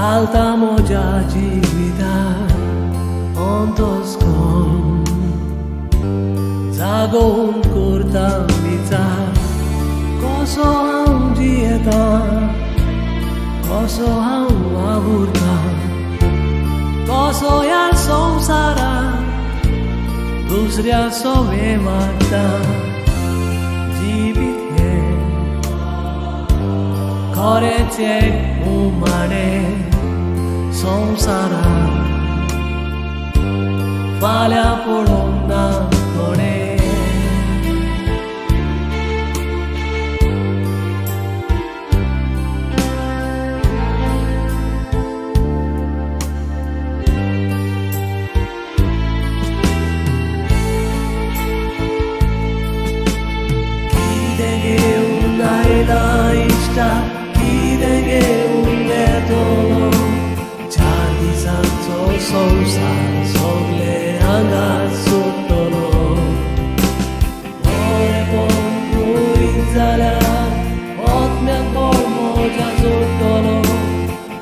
घालता म्हज्या जिविताक अंतस्कर्ण जागोवन करता विचार कसो हांव जियेता कसो हांव वावुरता कसो ह्या संवसाराक दुसऱ्या सवे वागता जिवीत हें खरेंच एक उमाणें संवसाराक फाल्यां पळोवंक ना कोणें. कितें घेवन आयला इश्टा कितें घेवन वेतलो चार दिसांचो संवसार सगळे हांगाच सोडटलो बरेपण करीत जाल्यार आत्म्याक बळ म्हज्या जोडटलो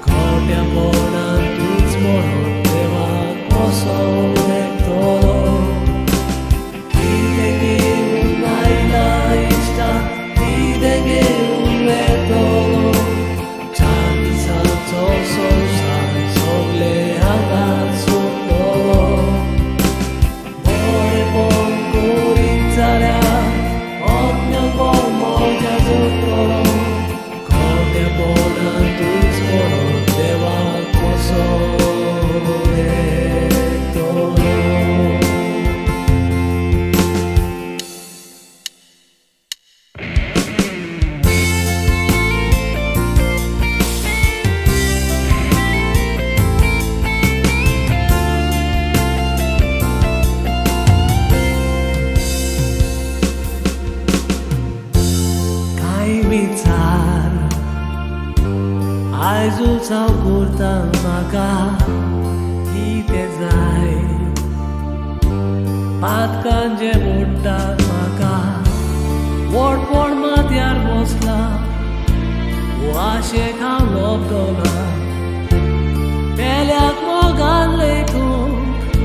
खोट्यापणांतूच मरोन देवाक कसो देखतलो कितें घेवन आयला इश्टा कितें घेवन वेतलो चार दिसांचो संवसार सगळे हांगाच सोडटलो बरेपण करीत जाल्यार आत्म्याक बळ म्हज्या जोडटलो खोट्यापणांतूच मरोन देवाक कसो देखतलो. कांय विचार आयजूच हांव करता म्हाका कितें जाय पातकान जें मोडटात म्हाका व्हडपण माथ्यार बसलां आशेक हांव लबदना पेल्याक मोगान लेखूंक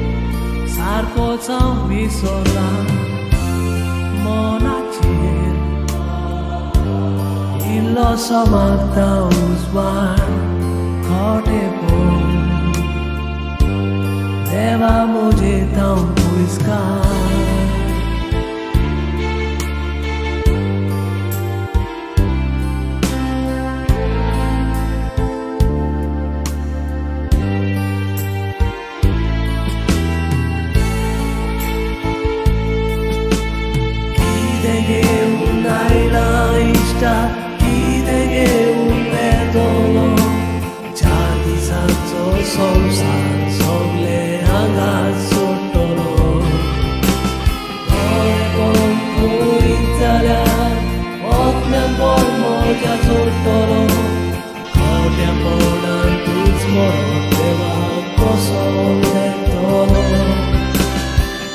सारकोच हांव विसरला मनाचेर इल्लोसो मागता उजवाड खोटेपण देवा म्हजे तांव पयस काड. कितें घेवन आयला इश्टा कितें घेवन वेतलो चार दिसांचो संवसार सगळे हांगाच सोडटलो बरेपण करीत जाल्यार आत्म्याक बळ म्हज्या जोडटलो खोट्यापणांतूच मरोन देवाक कसो देखतलो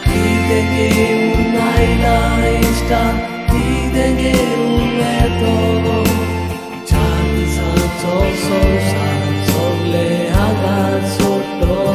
कितें घेवन आयला इश्टा कितें घेवन वेतलो चार दिसांचो संवसार सगळे हांगाच सोडटलो.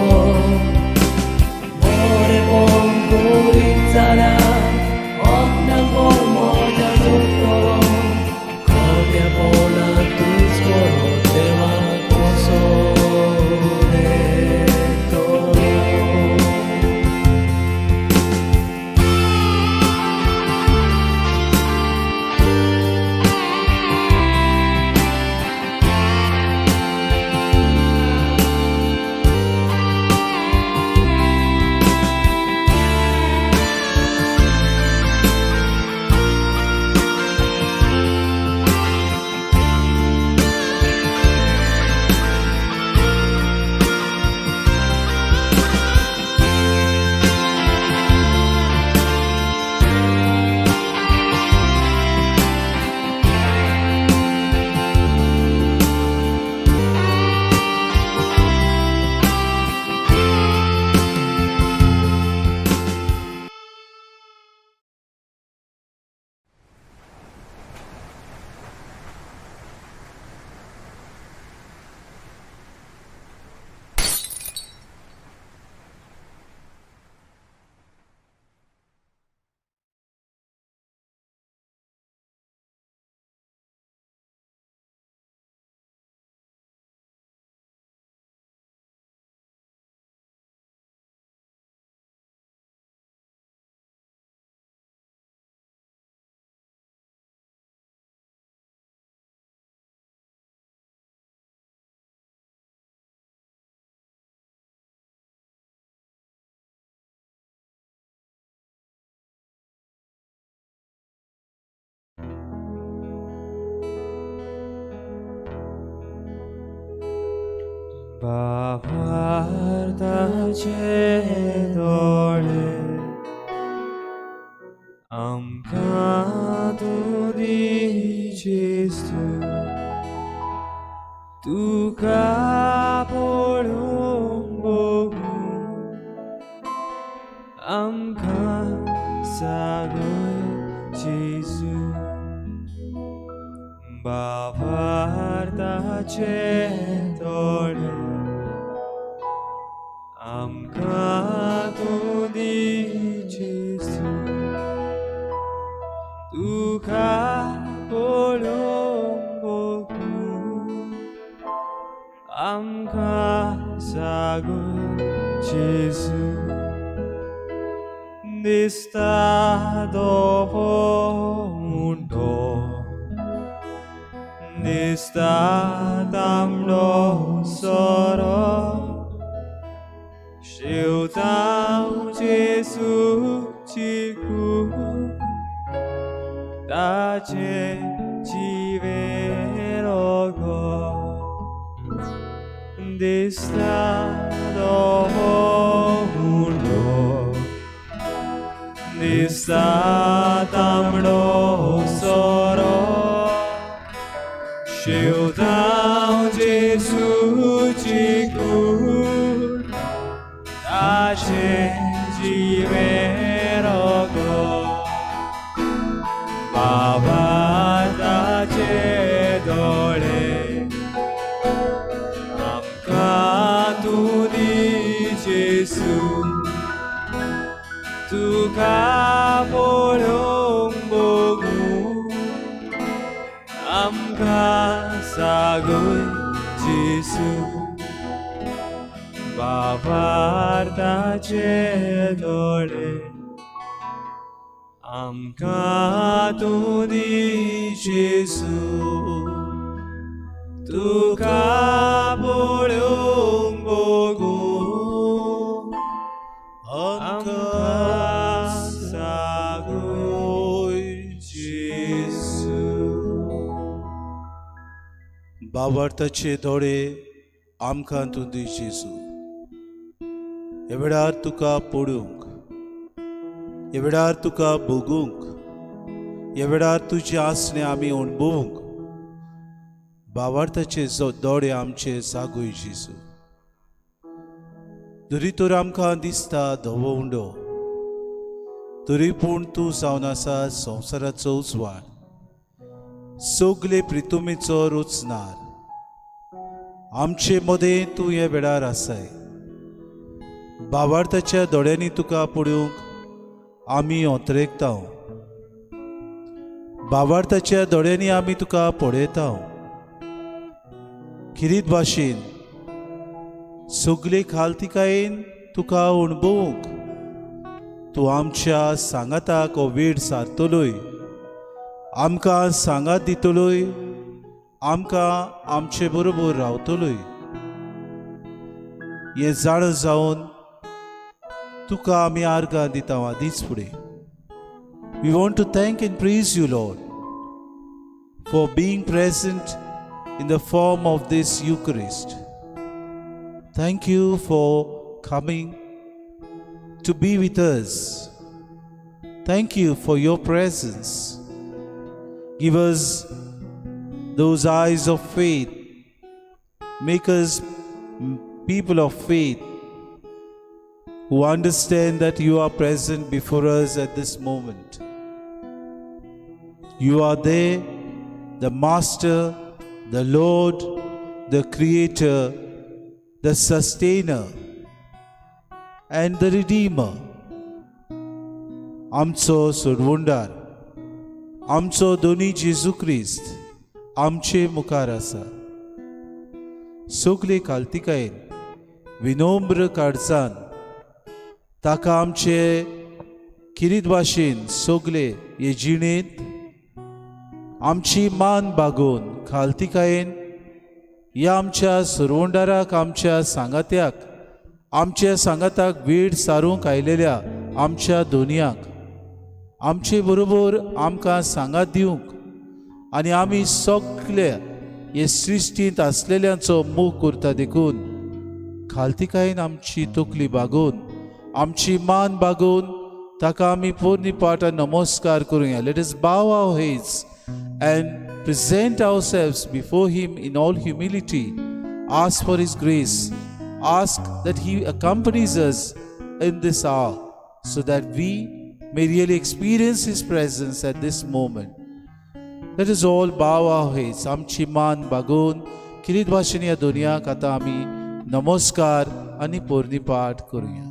भावार्थाचे दोळे आमकां तूं दी जेजू, तुका पळोवंक भोगूंक आमकां जागय जेजू. भावार्थाचे दोळे आमकां तूं दी जेजू, तुका पळोवंक भोगूंक आमकां जागय जेजू. दिसता धवो उंडो, दिसता तांबडो सोरो, शेवतां जेजूची कूड, ताचें जिवें रगत. दिसता धवो उंडो, दिसता तांबडो सोरो, शेवतां जेजूची कूड, ताचें जिवें रगत. भावार्थाचे दोळे आमकां तूं दी जेजू, तुका पळोवंक भोगूंक आमकां जागय जेजू. भावार्थाचे दोळे आमकां तूं दी जेजू, तुका पळोवंक भोगूंक आमकां जागय जेजू. भावार्थाचे दोळे आमकां तूं दी जेजू, ह्या वेळार तुका पळोवंक, ह्या वेळार तुका भोगूंक, ह्या वेळार तुजें आसणें आमी अणभवूंक भावार्थाचे दोळे आमचे जागय जेजू. तरी तर आमकां दिसता धवो उंडो, तरी पूण तूं जावन आसा संवसाराचो उजवाड, सगले प्रितुमेचो रचणार. आमचे मदें तूं ह्या वेळार आसाय. भावार्थाच्या दोळ्यांनी तुका पळोवंक आमी ओतरेकता. भावार्थाच्या दोळ्यांनी आमी तुका पळयता. खिरीत भाशेन सगले खालतिकायेन तुका अणभवूंक तूं आमच्या सांगाताक हो वेळ सारतलोय, आमकां सांगात दितलोय, आमकां आमचे बरोबर रावतलोय हें जाण जावन तुका आमी आर्गां दिता आदींच फुडें. We want to thank and praise you, Lord, for being present in the form of this Eucharist. Thank you for coming to be with us. Thank you for your presence. Give us those eyes of faith. Make us people of faith who understand that you are present before us at this moment. You are there, the Master, the Lord, the Creator, the Sustainer, and the Redeemer. आमचो सोडवणदार, आमचो धनी जेजू क्रिस्त आमचे मुखार आसा. सगले खालतिकायेन विनम्र काळजान ताका आमचे किरीत भाशेन सगले हे जिणेंत आमची मान बागोवन खालतिकायेन ह्या आमच्या सोडवणदाराक, आमच्या सांगात्याक, आमच्या सांगाताक वेळ सारूंक आयलेल्या आमच्या दोनयाक आमचे बरोबर आमकां सांगात दिवंक आनी आमी सगळे हे सृश्टींत आसलेल्यांचो मोग करता देखून खालतिकायेन आमची तकली बागोवन, आमची मान बागोवन ताका आमी पोरणी पाठ नमस्कार करुया. Let us bow our heads and present ourselves before him in all humility. Ask for his grace. Ask that he accompanies us in this hour so that we may really experience his presence at this moment. Let us all bow our heads. आमची मान बागोवन किरीत भाशेन ह्या दुनियाक आतां आमी नमस्कार आनी पोरणी पाठ करुया.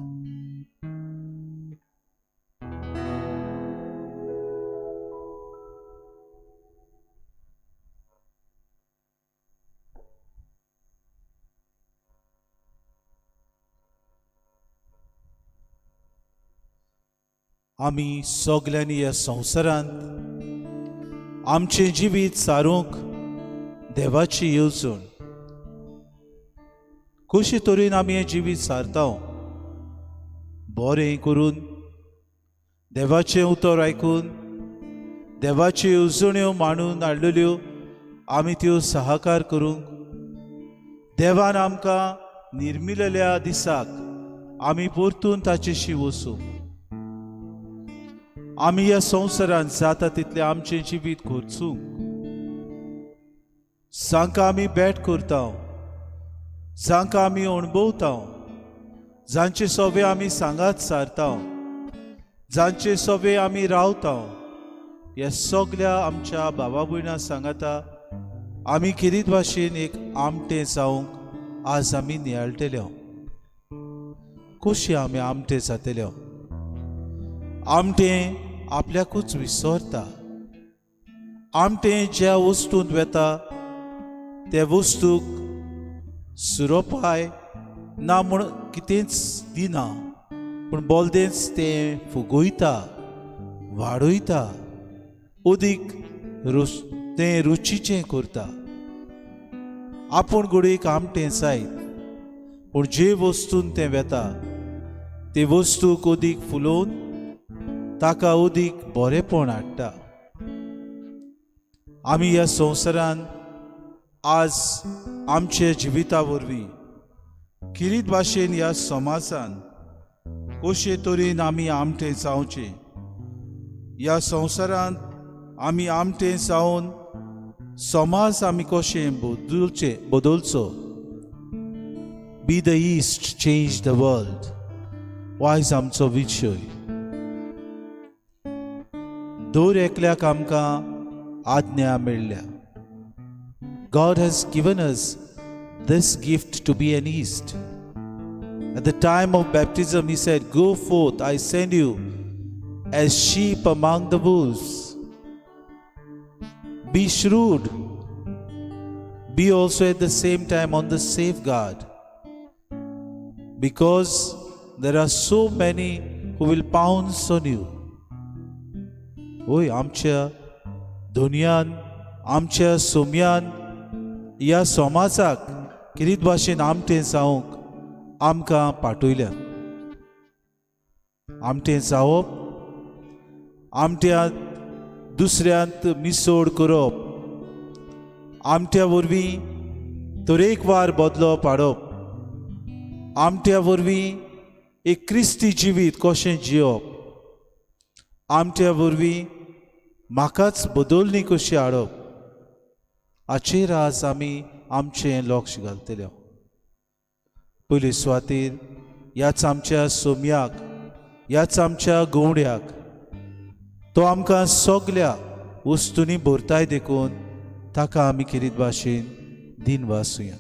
आमी सगल्यांनी ह्या संवसारांत आमचें जिवीत सारूंक देवाची येवजण कशे तरेन आमी हें जिवीत सारता, बरें करून देवाचें उतर आयकून देवाच्यो येवजण्यो मांडून हाडलेल्यो आमी त्यो सहकार करूंक देवान आमकां निर्मिलेल्या दिसाक आमी परतून ताचेशी वचूंक आमी ह्या संवसारांत जाता तितलें आमचें जिवीत खर्चूंक जांकां आमी भेट करता, जांकां आमी अणभवता, जांचे सोबे आमी सांगात सारता, जांचे सोबे आमी रावता, ह्या सगल्या आमच्या बाबा भयणां सांगाता आमी खेरीत भाशेन एक आमटें जावंक आज आमी नियाळटले. कशी आमी आमटें जातले? आमटें आपल्याकूच विसरता. आमटें ज्या वस्तूंत वेता त्या वस्तूक सुरोपाय ना म्हूण कितेंच दिना, पूण बोलदेंच तें फुगयता, वाडयता, उदीक तें रुचीचें करता. आपूण घडयेक आमटें जायत, पूण जे वस्तून तें वेता ते वस्तूक उदीक फुलोवन ताका उदीक बरेंपण हाडटा. आमी ह्या संवसारांत आज आमच्या जिविता वरवीं किरीत भाशेन ह्या समाजान कशे तरेन आमी आमटें जावचें, ह्या संवसारांत आमी आमटें जावन समाज आमी कशें बदलचें बदलचो. Be the yeast, change the world wise आमचो विशय. दर एकल्याक आमकां आज्ञा मेळ्ळ्या. God has given us this gift to be an yeast. At the time of baptism, he said, "Go forth, I send you as sheep among the wolves. Be shrewd. Be also at the same time on the safeguard, because there are so many who will pounce on you." होय, आमच्या दुनियान, आमच्या सोम्यान ह्या समाजाक किरीत भाशेन आमटें जावंक आमकां पाठयल्यात. आमटें जावप, आमट्यांत दुसऱ्यांत मिसोड करप, आमट्या वरवीं तरेकवार बदलो हाडप, आमट्या वरवीं एक क्रिस्ती जिवीत कशें जियेवप, आमट्या वरवीं म्हाकाच बदलणी कशी हाडप, हाचेर आज आमी आमचें लक्ष घालतले. पयले सुवातेर ह्याच आमच्या सोम्याक, ह्याच आमच्या गवड्याक तो आमकां सगल्या वस्तूंनी भरताय देखून ताका आमी खेरीत भाशेन दिन वासुया.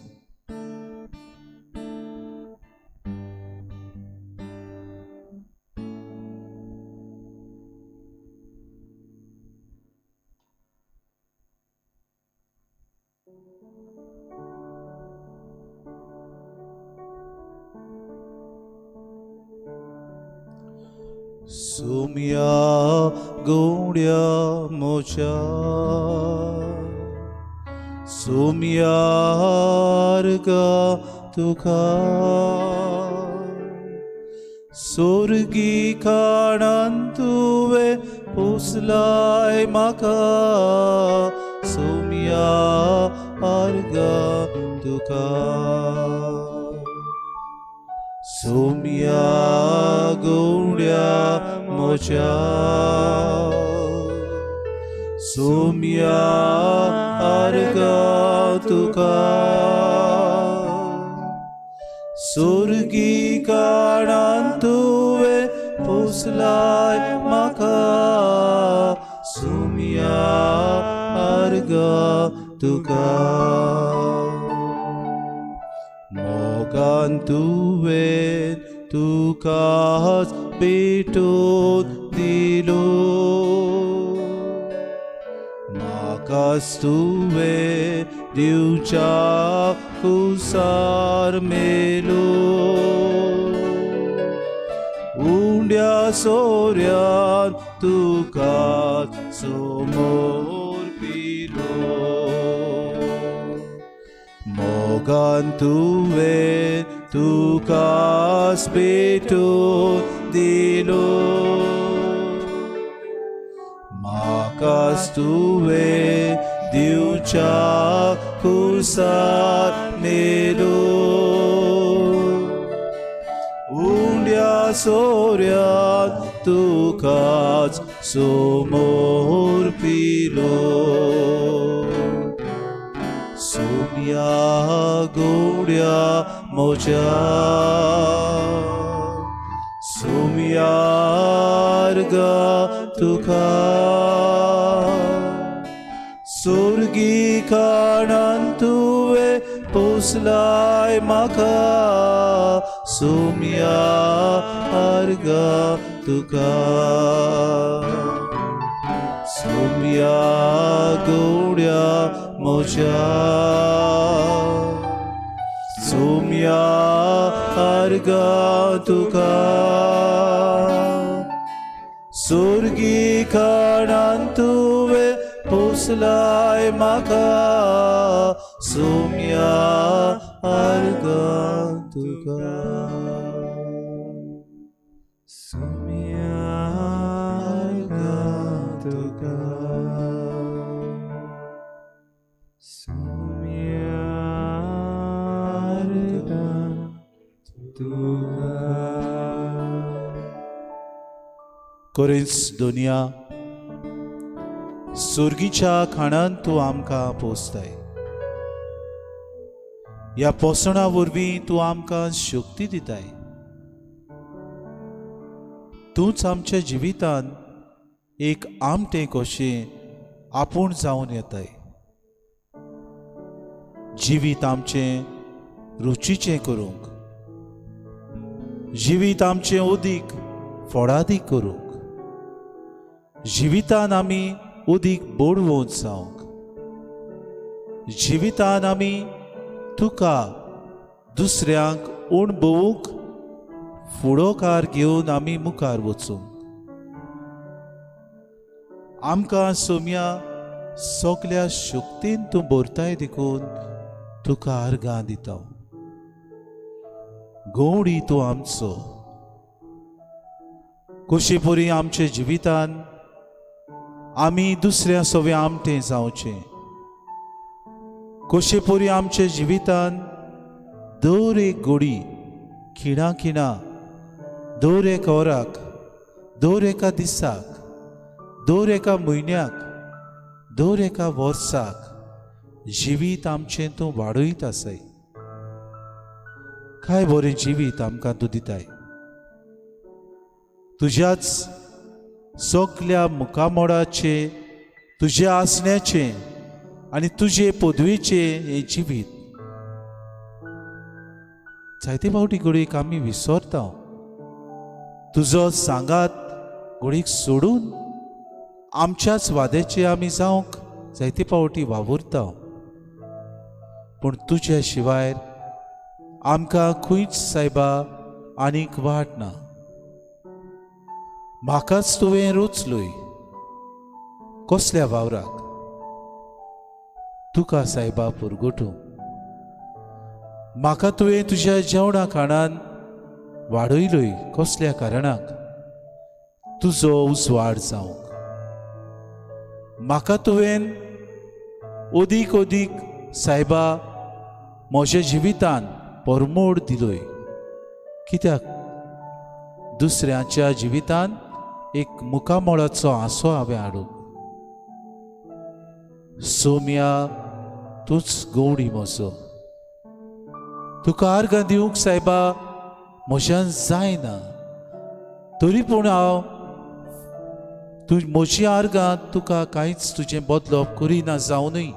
सुम्या गवड्या मोच्या सुम्या अर्गा तुका सोर्गी खाणान तुवें पोसलाय म्हाका सुम्या अर्गा तुका. सोम्या गवड्या म्हज्या सोम्या आर्गां तुका सुर्गी काणान तुवें पोसलाय म्हाका सोम्या आर्गां तुका मोगान तुवें तुकाच भेटून दिलो म्हाकाच तुवें दिवच्या कुसार मेलो उंड्या सोऱ्यान तुकाच समोर पिलो मोगान तुवें तुकाच भेटून दिलो म्हाकाच तुवें दिवच्या कुसार मेलो उंड्या सोऱ्यान तुकाच समोर पिलो सोम्या गोड्या म्हज्या सोम्या आर्गां तुका सुर्गी काणान तुवें पोसलाय म्हाका सोम्या आर्गां तुका सोम्या गोड्या म्हज्या सोम्या आर्गां तुका सुर्गी काणान तुवें पोसलाय म्हाका सोम्या आर्गां तुका सोम्या आर्गां तुका सोम्या आर्गां तुका. कोरिंस दोनया सुर्गीच्या खाणान तूं आमकां पोसताय ह्या पोसणा वरवीं तूं आमकां शक्ती दिताय. तूंच आमच्या जिवितान एक आमटें कशें आपूण जावन येताय. जिवीत आमचें रुचीचें करूंक, जिवीत आमचें उदीक फोडादीक करूंक, जिवितान आमी उदीक बोडवोन जावंक, जिवितान आमी तुका दुसऱ्यांक अणभवूंक फुडोकार घेवन आमी मुखार वचूंक. आमकां सोम्या सगल्या शक्तीन तूं भरताय देखून तुका आर्गां दिता. गवडी तूं आमचो कशेपरी आमच्या जिवितान आमी दुसऱ्या सवे आमटें जावचें, कशेपरी आमच्या जिवितान दर एक गोडी खिणा खिणा दर एक वराक दर एका दिसाक दर एका म्हयन्याक दर एका वर्साक जिवीत आमचें तूं वाडयत आसाय. काय बरें जिवीत आमकां तूं दिताय. तुज्याच सगल्या मुखामोडाचें, तुज्या आसण्याचें आनी तुजे पदवेचें हें जिवीत जायते फावटी घडयेक आमी विसरता. तुजो सांगात घडयेक सोडून आमच्याच वाद्याचे आमी जावंक जायते फावटी वावुरता. पूण तुज्या शिवाय आमकां खंयच सायबा आनीक वाट ना. म्हाकाच तुवें रोचलोय कसल्या वावराक तुका सायबा पुरगोटूं. म्हाका तुवें तुज्या जेवणा खाणान वाडयलोय कसल्या कारणाक तुजो उजवाड जावंक. म्हाका तुवें अदीक अदीक सायबा म्हज्या जिवितान परमोड दिलोय कित्याक दुसऱ्यांच्या जिवितांत एक मुखामोळाचो हांसो हांवें हाडूंक. सोम्या, तूंच गवडी म्हजो. तुका आर्गां दिवंक सायबा म्हज्यान जायना, तरी पूण हांव तूं म्हजी आर्गां तुका कांयच तुजें बदलप करिना जावनूय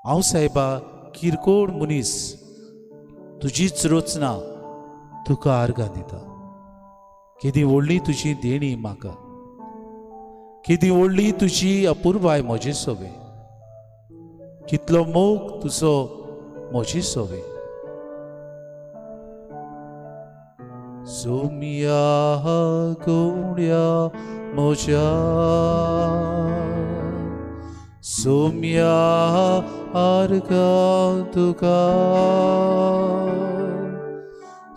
हांव सायबा किरकोळ मनीस, तुजीच रचना, तुका आर्गां दिता. केदी व्हडली तुजी देणी म्हाका, केदी व्हडली तुजी अपुरबाय म्हजे सोबे, कितलो मोग तुजो म्हजे सोबे. सोम्या गवड्या म्हज्या, सोम्या आर्गां तुका,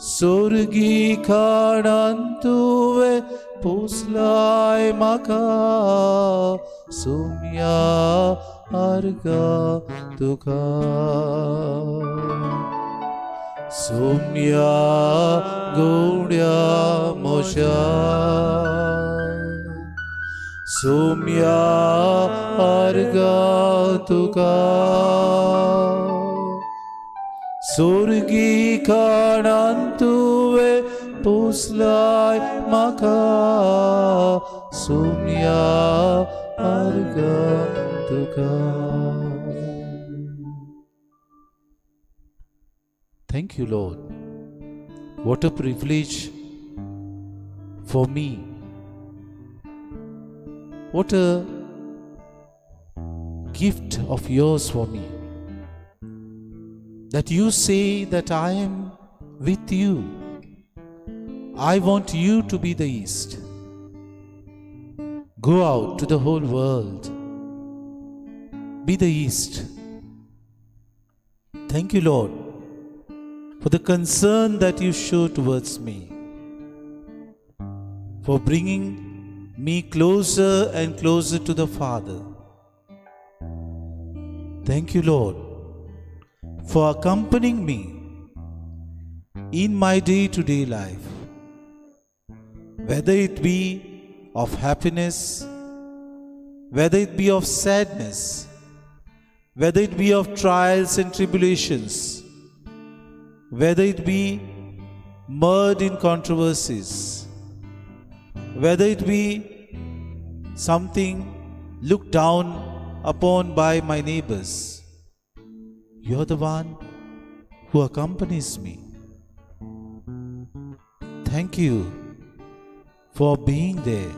सोर्गी खाणान तुवें पोसलाय म्हाका, सोम्या आर्गां तुका. सोम्या गवड्या म्हज्या, सोम्या आर्गां तुका, सोर्गी खाणान तुवें पोसलाय म्हाका, सोम्या आर्गां तुका. Thank you, Lord. What a privilege for me. What a gift of yours for me. That you say that I am with you. I want you to be the yeast. Go out to the whole world. Be the yeast. Thank you, Lord, for the concern that you show towards me, for bringing me closer and closer to the Father. Thank you, Lord, for accompanying me in my day to day life, whether it be of happiness, whether it be of sadness, whether it be of trials and tribulations, whether it be mud in controversies, whether it be something looked down upon by my neighbors. You're the one who accompanies me. Thank you for being there.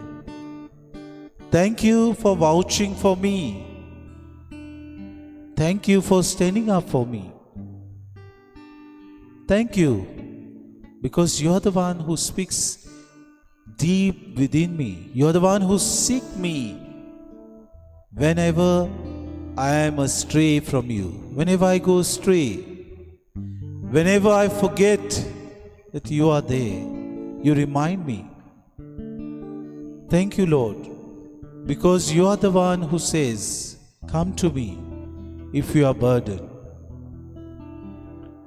Thank you for vouching for me. Thank you for standing up for me. Thank you because you're the one who speaks deep within me. You're the one who seek me whenever I am astray from you, whenever I go astray, whenever I forget that you are there, you remind me. Thank you, Lord, because you are the one who says, "Come to me if you are burdened.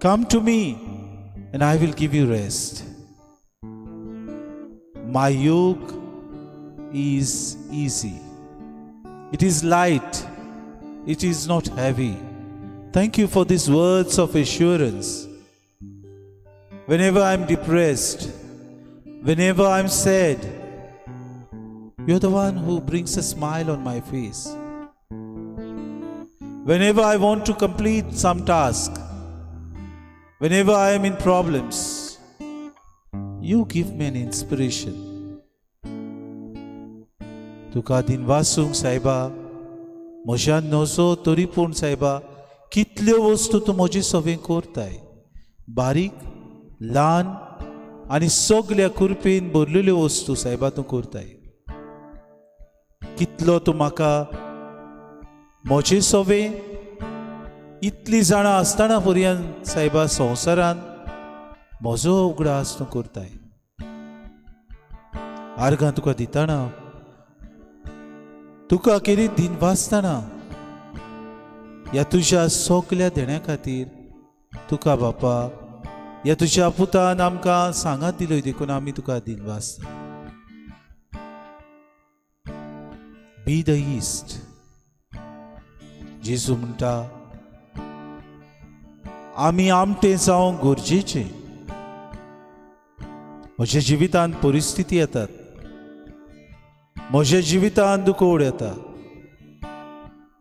Come to me and I will give you rest. My yoke is easy. It is light. It is not heavy." Thank you for these words of assurance. Whenever I'm depressed, whenever I'm sad, you're the one who brings a smile on my face. Whenever I want to complete some task, whenever I am in problems, you give me an inspiration. तुका दिनवासूंक सायबा म्हज्यान नजो, तरी पूण सायबा कितल्यो वस्तू तूं म्हजे सवें करताय. बारीक ल्हान आनी सगल्या कुरपेन भरलेल्यो वस्तू सायबा तूं करताय. कितलो तूं म्हाका म्हजे सवें इतली जाणां आसतना पर्यंत सायबा संवसारान म्हजो उगडास तूं करताय. आर्गां तुका दितना, तुका केरी दिनवासतना ह्या तुज्या सगल्या देण्या खातीर तुका बापा. ह्या तुज्या पुतान आमकां सांगात दिलोय देखून आमी तुका दिनवासता. Be the yeast. जेजू म्हणटा आमी आमटें जावंक गरजेचें. म्हज्या जिवितांत परिस्थिती येतात, म्हज्या जिवितांत दुकोड येता,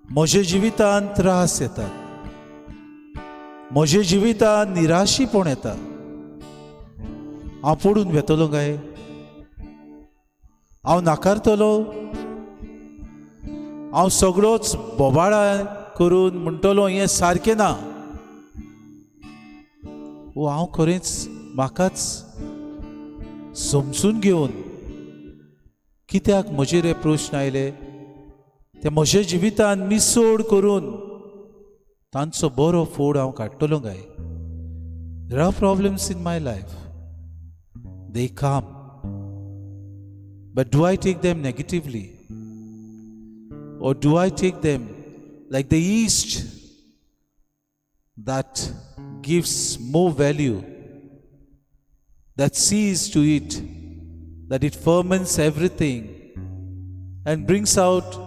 म्हज्या जिवितांत त्रास येतात, म्हज्या जिवितांत निराशीपण येता. हांव पडून वेतलो काय? हांव नाकारतलो? हांव सगळोच बोबाळा करून म्हणटलो हें सारकें ना? ओ हांव खरेंच म्हाकाच समजून घेवन कित्याक म्हजेर हे प्रश्न आयले ते म्हज्या जिवितान मिसोड करून तांचो बरो फोड हांव काडटलो काय? There are problems in my life, they come, but do I take them negatively or do I take them like the yeast that gives more value, that sees to it that it ferments everything and brings out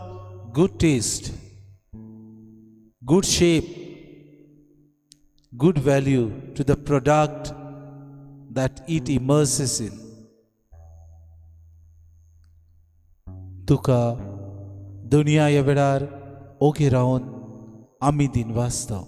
good taste, good shape, good value to the product that it immerses in? तुका दुनिया ह्या वेळार ओगी रावन आमी दिनवासता.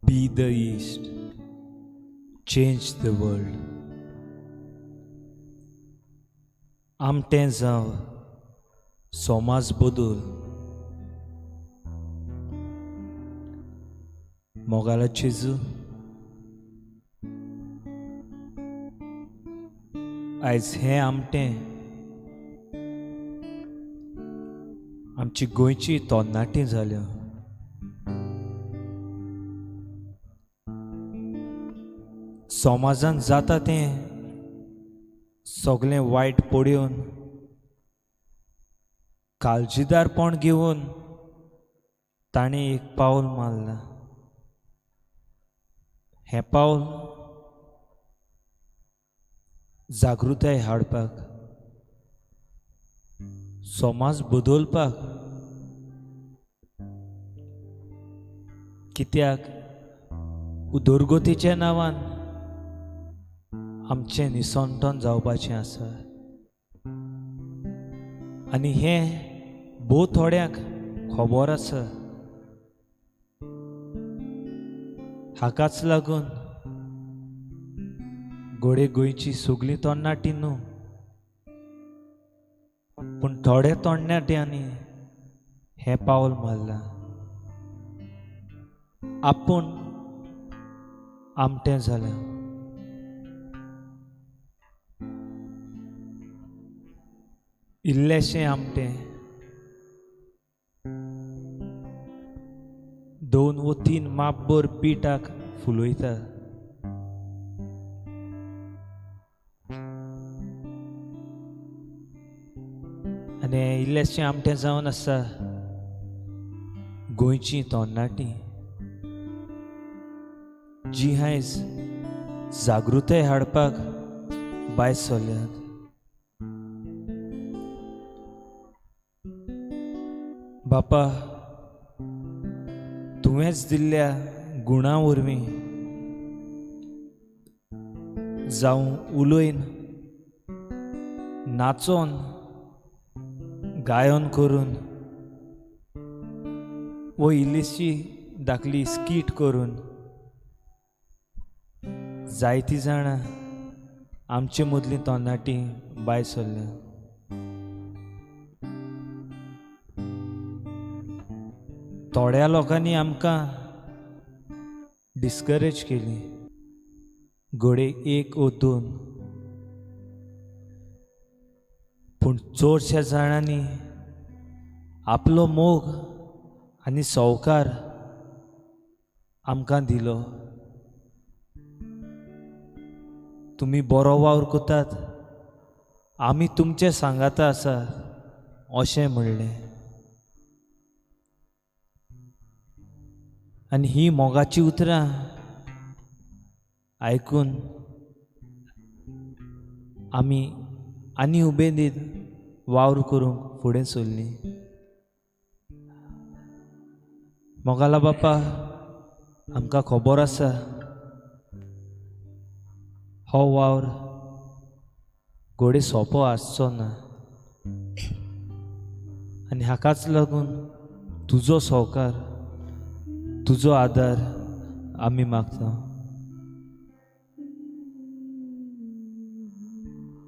Be the yeast. Change the world. आमटें जावं समाज बदल. मोगाला जेजू, आयज हें आमटें आमची गोंयची तरणाटी जाल्या. समाजान जाता तें सगळें वायट पळोवन काळजीदारपण घेवन ताणें एक पावल मारलां. हें पावल जागृताय हाडपाक, समाज बदलपाक. कित्याक उदरगतीच्या नांवान आमचें निसंटन जावपाचें आसा आनी हें भोव थोड्यांक खबर आसा. हाकाच लागून घडये गोंयची सगळीं तरणाटीं न्हू, पूण थोड्या तरणाट्यांनी हें पावल मारलां. आपूण आमटें जालें. इल्लेशें आमटें 2 व 3 मापभर पिठाक फुलयता. आनी इल्लेशें आमटें जावन आसा गोंयची तरणाटी जी आयज जागृताय हाडपाक भायर सरल्यात. बापा, तुवेंच दिल्ल्या गुणा वरवीं जावं उलयन, नाचोन, गायन करून वो इल्लीशी धाकली स्कीट करून जायतीं जाणां आमचे मदलीं तरणाटीं भायर सरल्या. थोड्या लोकांनी आमकां डिस्करेज केली, घडये एक ओ दोन, पूण चडश्या जाणांनी आपलो मोग आनी संवकार आमकां दिलो. तुमी बरो वावर करतात, आमी तुमचे सांगाता आसा अशें म्हणलें. आनी ही मोगाची उतरां आयकून आमी आनी उमेदीन वावर करूंक फुडें सरलीं. मोगाला बापा, आमकां खबर आसा हो वावर घडये सोंपो आसचो ना आनी हाकाच लागून तुजो सहकार, तुजो आदार आमी मागता.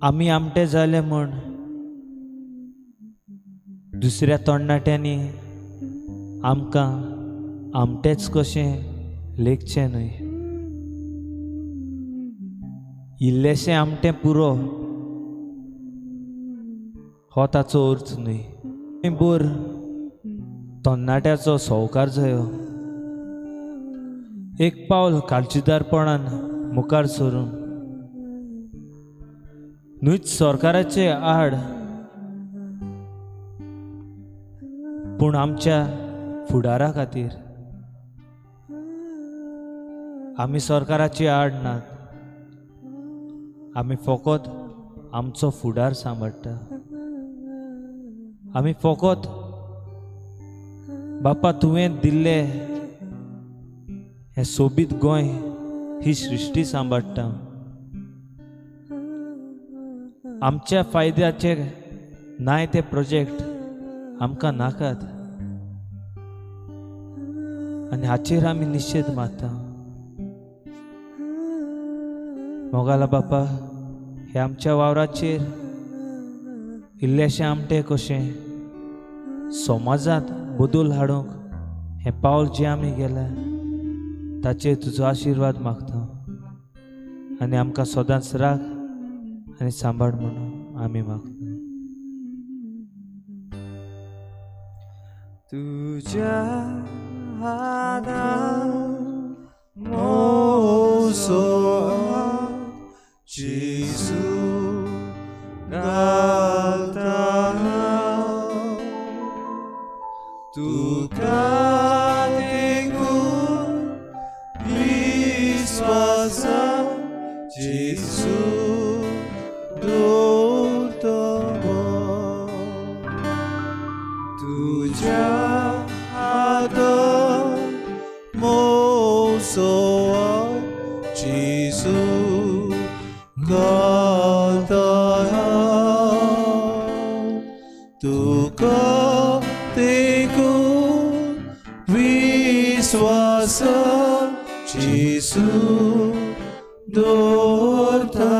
आमी आमटे जाले म्हूण दुसऱ्या तरणाट्यांनी आमकां आमटेच कशें लेखचें न्हय. इल्लेशें आमटें पुरो हो ताचो अर्थ न्हय. बर तरणाट्याचो संवकार जायो, एक पावल काळजीदारपणान मुखार सरून न्हूच सरकाराचे आड पूण आमच्या फुडारा खातीर. आमी सरकाराचे आड नात, आमी फकत आमचो फुडार सांबाळटा. आमी फकत बापा तुवें दिल्ले हें सोबीत गोंय ही सृश्टी सांबाळटा. आमच्या फायद्याचे नाय ते प्रोजेक्ट आमकां नाकात आनी हाचेर आमी निशेध मारता. मोगाला बापा, हे आमच्या वावराचेर इल्लेशें आमटें कशें समाजांत बदल हाडूंक हें पावल जें आमी गेलें ताचेर तुजो आशिर्वाद मागता आनी आमकां सदांच राख आनी सांबाळ म्हणून आमी मागता. तुज्या हातान मोसो जेजू घालता, तुका तेंकून विस्वासा जेजू दवरतलो. तुज्या हातान मोसो जेजू घालता, तुका तेंकून विस्वासा जेजू दवरता.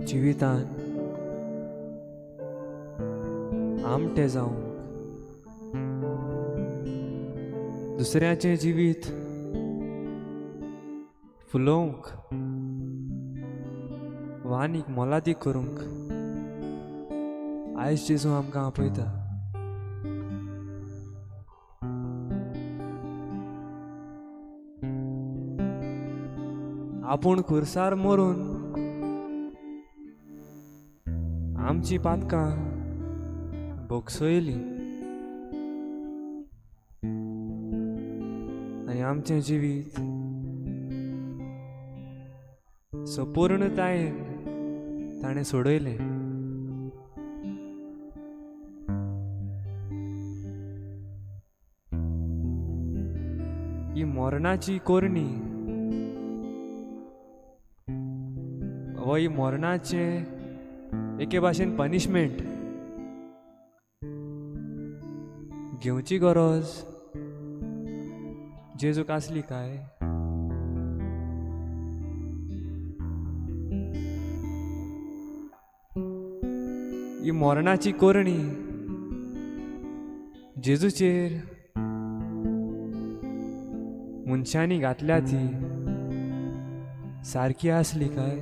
जिवितान आमटें जावंक, दुसऱ्याचें जिवीत फुलोवंक वानीक मोलादीक करूंक आयज जेजू आमकां आपयता. आपूण खुर्सार मरून आमची पातकां भोगसयलीं आनी आमचें जिवीत संपूर्णतायेन ताणें सोडयलें. ही मरणाची कोरणी व ही मरणाचें एके भाशेन पनिशमेंट घेवची गरज जेजूक आसली काय? ही मरणाची कोरणी जेजूचेर मनशांनी घातल्या ती सारकी आसली काय?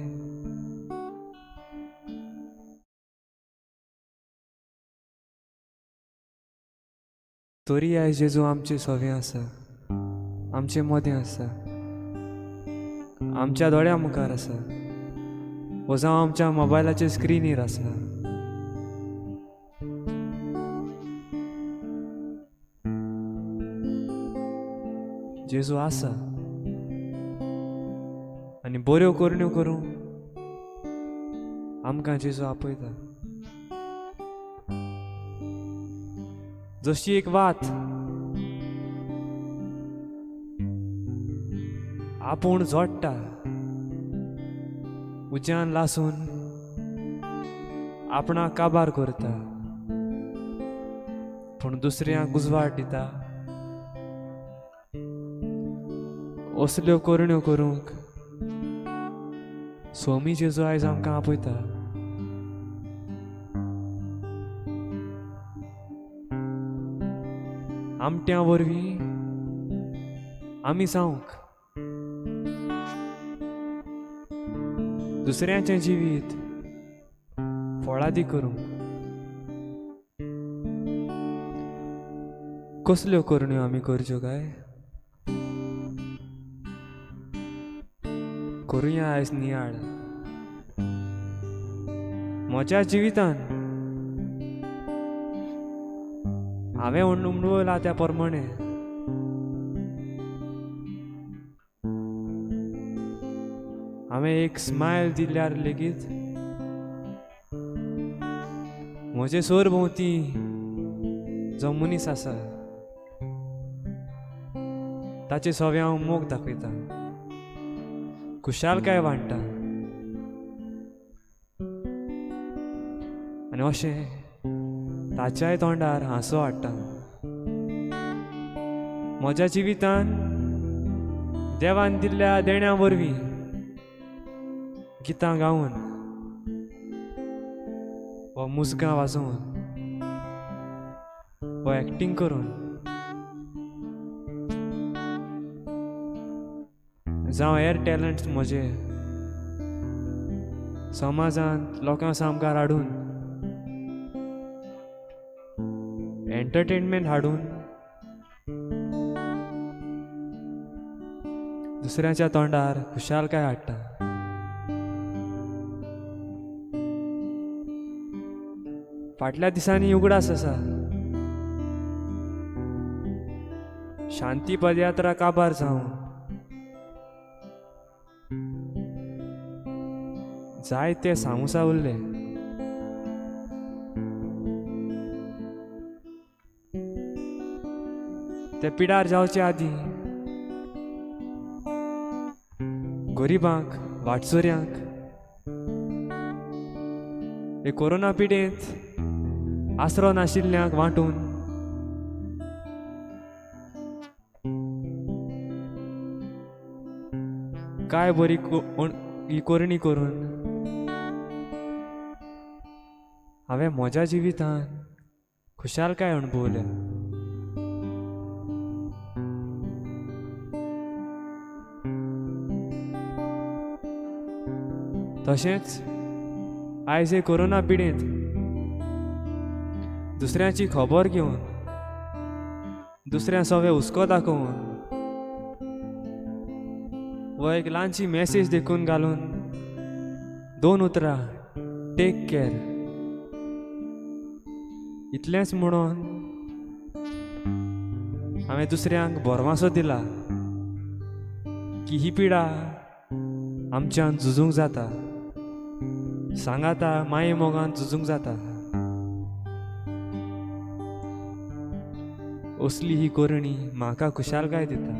तरी आयज जेजू आमचे सवे आसा, आमचे मदें आसा, आमच्या दोळ्या मुखार आसा, वो जावं आमच्या मोबायलाचे स्क्रिनीर आसा. जेजू आसा आनी बऱ्यो करण्यो करूं आमकां जेजू आपयता. जशी एक वात आपूण जोडटा उज्यान लासून आपणाक काबार करता, पूण दुसऱ्यांक उजवाड दिता. असल्यो करण्यो करूंक स्वामी जेजू आयज आमकां आपयता. आमट्या वरवीं आमी जावंक दुसऱ्यांचें जिवीत फळादी करूंक. कसल्यो करण्यो आमी करच्यो काय? करुया आयज नियाळ. म्हज्या जिवितान हांवें अणभवला त्या प्रमाणे हांवें एक स्मायल दिल्यार लेगीत म्हजे सरभोंवती जो मनीस आसा ताचे सवे हांव मोग दाखयता, खुशालकाय वांट्टा आनी अशें ताच्याय तोंडार हांसो हाडटा. म्हज्या जिवितान देवान दिल्ल्या देण्या वरवीं गितां गावन वा मुजगां वाजोवन वा एक्टींग करून जावं हेर टॅलंट्स म्हजे समाजांत लोकां सामकार हाडून एंटरटेनमेंट हाडून दुसऱ्यांच्या तोंडार खुशालकाय हाडटा. फाटल्या दिसांनी उगडास आसा शांती पदयात्रा काबार जावन जायते सामोसा उरले. ते पिडार जावचे आदीं गरिबांक, वाटसुऱ्यांक हे कोरोना पिडेंत आसरो नाशिल्ल्यांक वांटून काय बरी ही करणी करून हांवें म्हज्या जिवितान खुशालकाय अणभवल्या. तशेंच आयज हे कोरोना पिडेंत दुसऱ्यांची खबर घेवन, दुसऱ्यां सवे हुस्को दाखोवन वा एक ल्हानशी मॅसेज देखून घालून दोन उतरां टेक केअर इतलेंच म्हणून हांवें दुसऱ्यांक भरवासो दिला की ही पिडा आमच्यान झुजूंक जाता, सांगाता माये मोगान झुजूंक जाता. असली ही करणी म्हाका खुशालकाय दिता.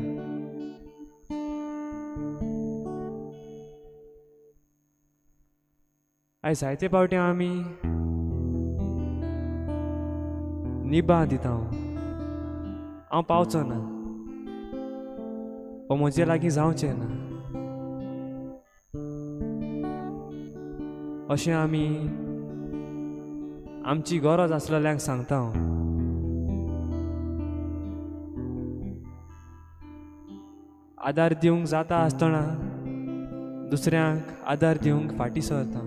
आयज जायते फावटी आमी निबां दिता, हांव पावचो ना वो म्हजे लागीं जावचें ना अशें आमी आमची गरज आसलेल्यांक सांगता. आदार दिवंक जाता आसतना दुसऱ्यांक आदार दिवंक फाटीं सरता.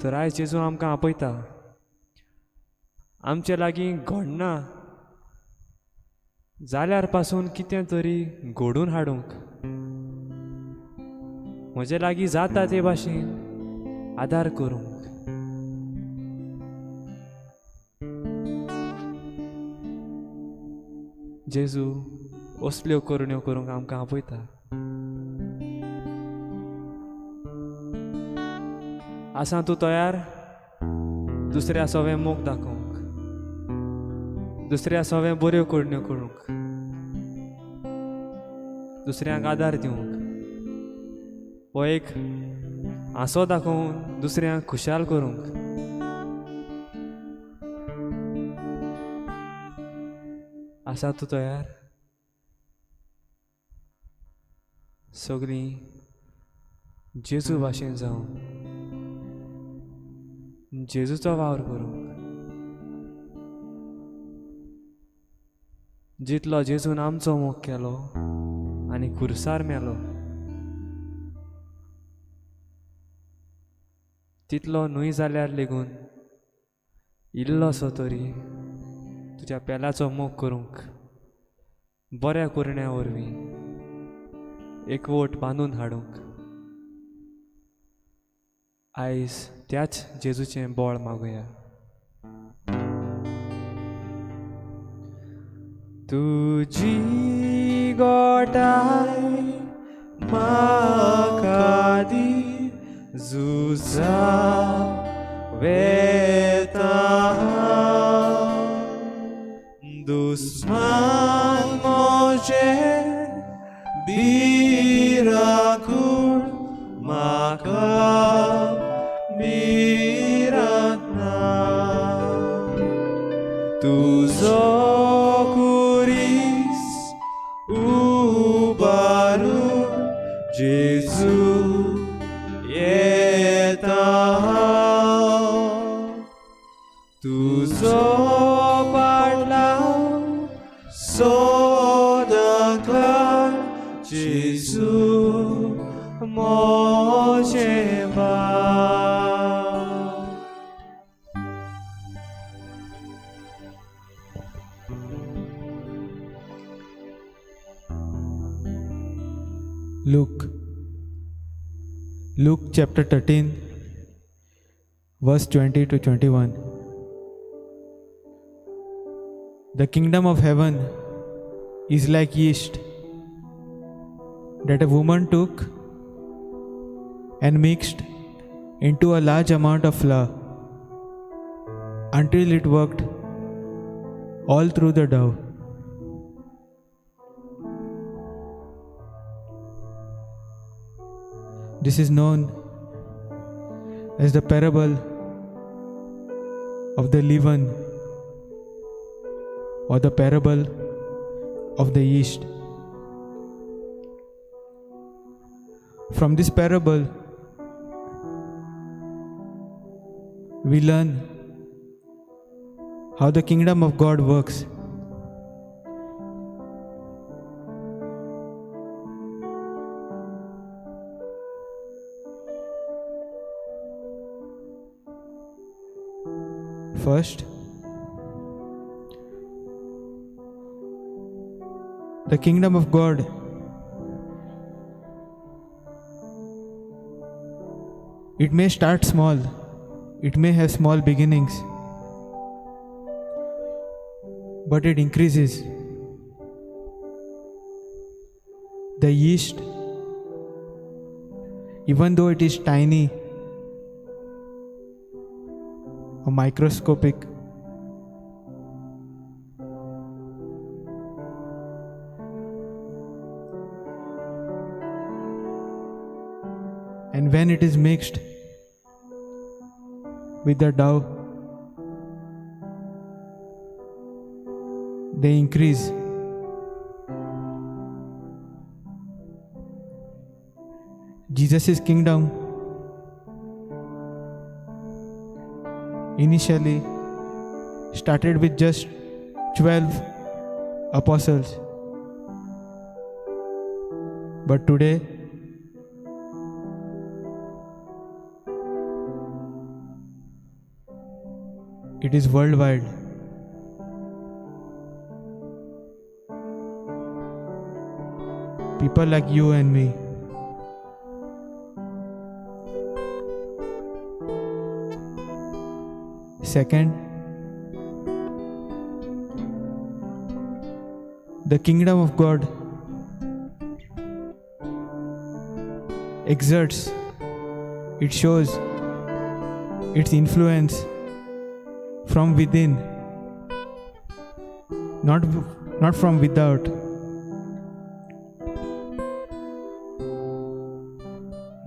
तर आयज जेजू आमकां आपयता, आमचे लागीं घडना जाल्यार पासून कितें तरी घडून हाडूंक, म्हजे लागीं जाता ते भाशेन आदार करूंक. जेजू असल्यो करण्यो करूंक आमकां आपयता. आसा तूं तयार दुसऱ्या सवें मोग दाखोवंक, दुसऱ्या सवें बऱ्यो करण्यो करूंक, दुसऱ्यांक आदार दिवंक, हो एक हांसो दाखोवन दुसऱ्यांक खुशाल करूंक? आसा तूं तयार? सगळीं जेजू भाशेन जावं, जेजूचो वावर करूंक. जितलो जेजून आमचो मोग केलो आनी खुर्सार मेलो तितलो न्हय जाल्यार लेगून इल्लोसो तरी तुज्या पेल्याचो मोग करूंक बऱ्या करण्या वरवीं एकवट बांदून हाडूंक आयज त्याच जेजूचें बळ मागुया. तुजी गोटाय म्हाका दी, झुजा वेता दुस्मान म्हजे भिरांकूळ म्हाका भिरांत ना. तुजो खुरीस उबारून जेजू येता हांव, तुजो पाडला सदांकाळ जेजू म्हजें बाप. Luke chapter 13, verse 20 to 21. The kingdom of heaven is like yeast that a woman took and mixed into a large amount of flour until it worked all through the dough. This is known as the parable of the leaven or the parable of the yeast. From this parable, we learn how the kingdom of God works. First, the kingdom of God it may start small, it may have small beginnings, but it increases. The yeast, even though it is tiny or microscopic, when it is mixed with the dough, they increase. Jesus' kingdom initially started with just 12 apostles, but today it is worldwide. People like you and me. Second, the kingdom of God exerts, it shows its influence from within, not from without.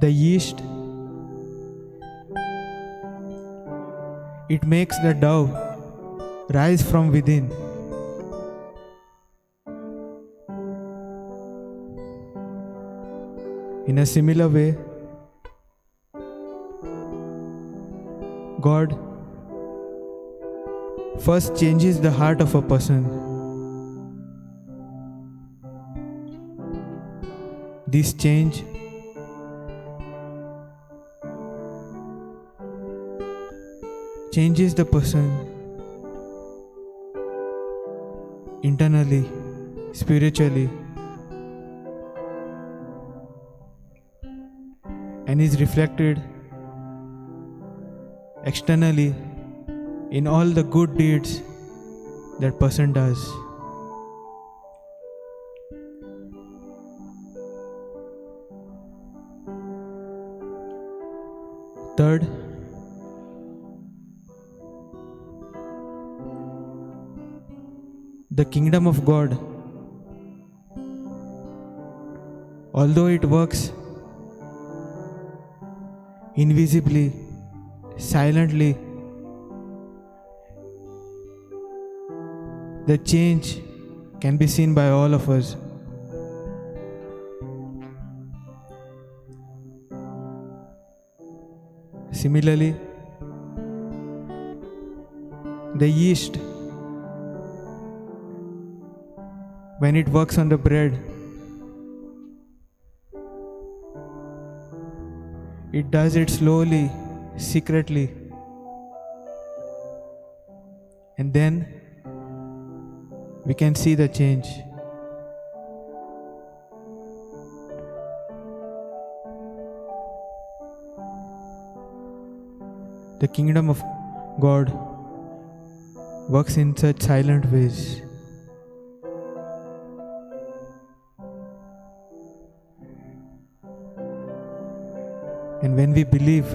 The yeast, it makes the dough rise from within. In a similar way, God first changes the heart of a person. This change changes the person internally, spiritually, and is reflected externally in all the good deeds that person does. Third, the kingdom of God, although it works invisibly, silently, the change can be seen by all of us. Similarly, the yeast, when it works on the bread, it does it slowly, secretly, and then we can see the change. The kingdom of God works in such silent ways. And when we believe,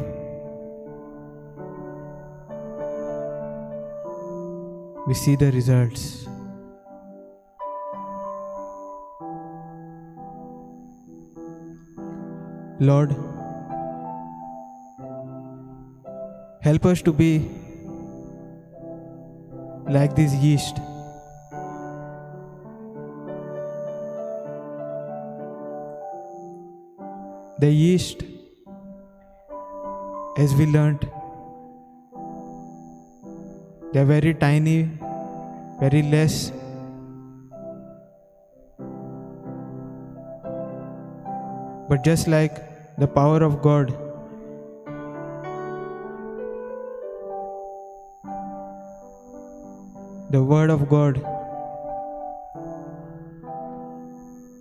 we see the results. Lord, help us to be like this yeast. The yeast, as we learnt, they are very tiny, very less. But just like the power of God, the Word of God,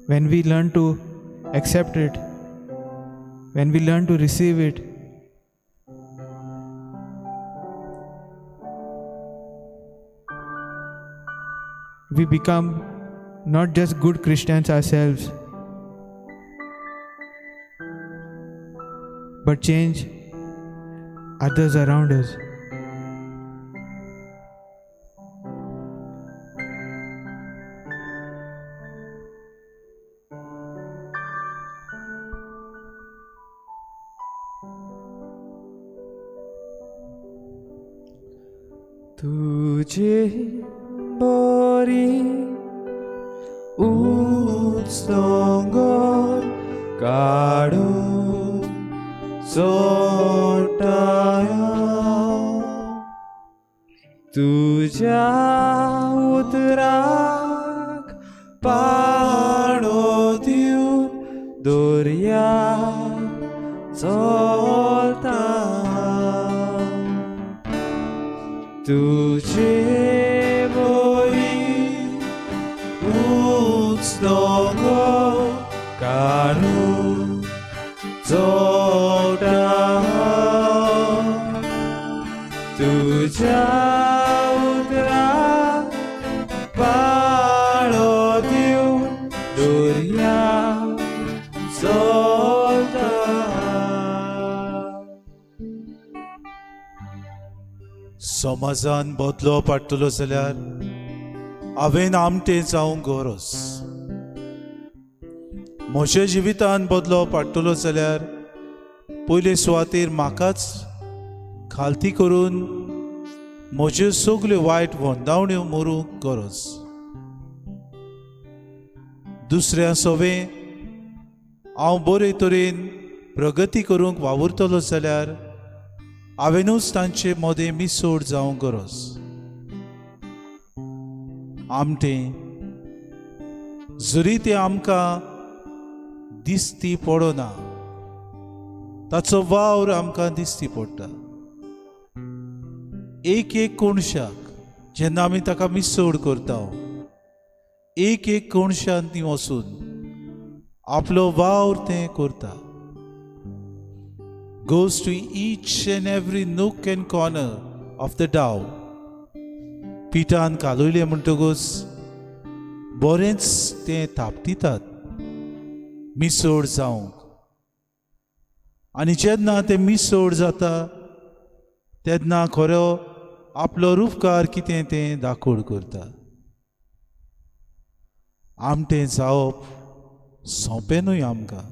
when we learn to accept it, when we learn to receive it, we become not just good Christians ourselves, but change others around us. तुजे बोरी उंच दोंगर काडून चोडटाय तुज्या उतराक पाळो दिवन दर्या चलता तुजे बोरी उंच दोंगर काडून चोडटाय तुज्या उतराक पाळो दिवन दर्या चलता. समाजान बदलो पाडटलो जाल्यार हांवें आमटें जावंक गरज. म्हज्या जिवितान बदलो पाडटलो जाल्यार पयले सुवातेर म्हाकाच खालती करून म्हज्यो सगल्यो वायट वंदावण्यो मरूंक गरज. दुसऱ्या सवें हांव बरे तरेन प्रगती करूंक वावुरतलो जाल्यार हांवेनूच तांचे मदें मिसोड जावंक गरज. आमटें जरी तें आमकां दिसती पडना, ताचो वावर आमकां दिसती पडटा. एक एक कोणशाक जेन्ना आमी ताका मिसोड करता, एक एक कोणशान ती वचून आपलो वावर तें करता. Goes to each and every nook and corner of the dough. पिठान कालयलें म्हणटकूच बरेंच तें थापटितात मिसोड जावंक, आनी जेन्ना तें मिसोड जाता तेन्ना खरो आपलो रुपकार कितें तें दाखोड करता. आमटें जावप सोंपें न्हय आमकां.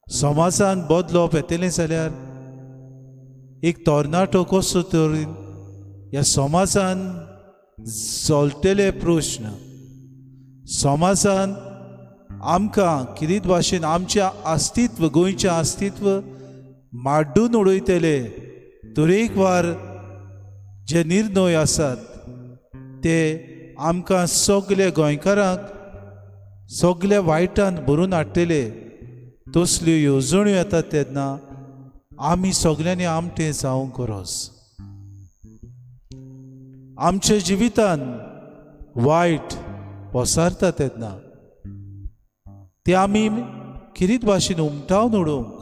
समाजान बदलोप येतलें जाल्यार एक तरणाटो कसो तरेन ह्या समाजान चलतले प्रश्न, समाजान आमकां किरीत भाशेन आमचें अस्तित्व, गोंयचें अस्तित्व माड्डून उडयतले तरेकवार जे निर्णय आसात ते आमकां सगळे गोंयकारांक सगल्या वायटान भरून हाडटले तसल्यो येवजण्यो येतात तेन्ना आमी सगल्यांनी आमटें जावंक गरज. आमच्या जिवितान वायट पसारता तेन्ना ते आमी किरीत भाशेन उमटावन उडोवंक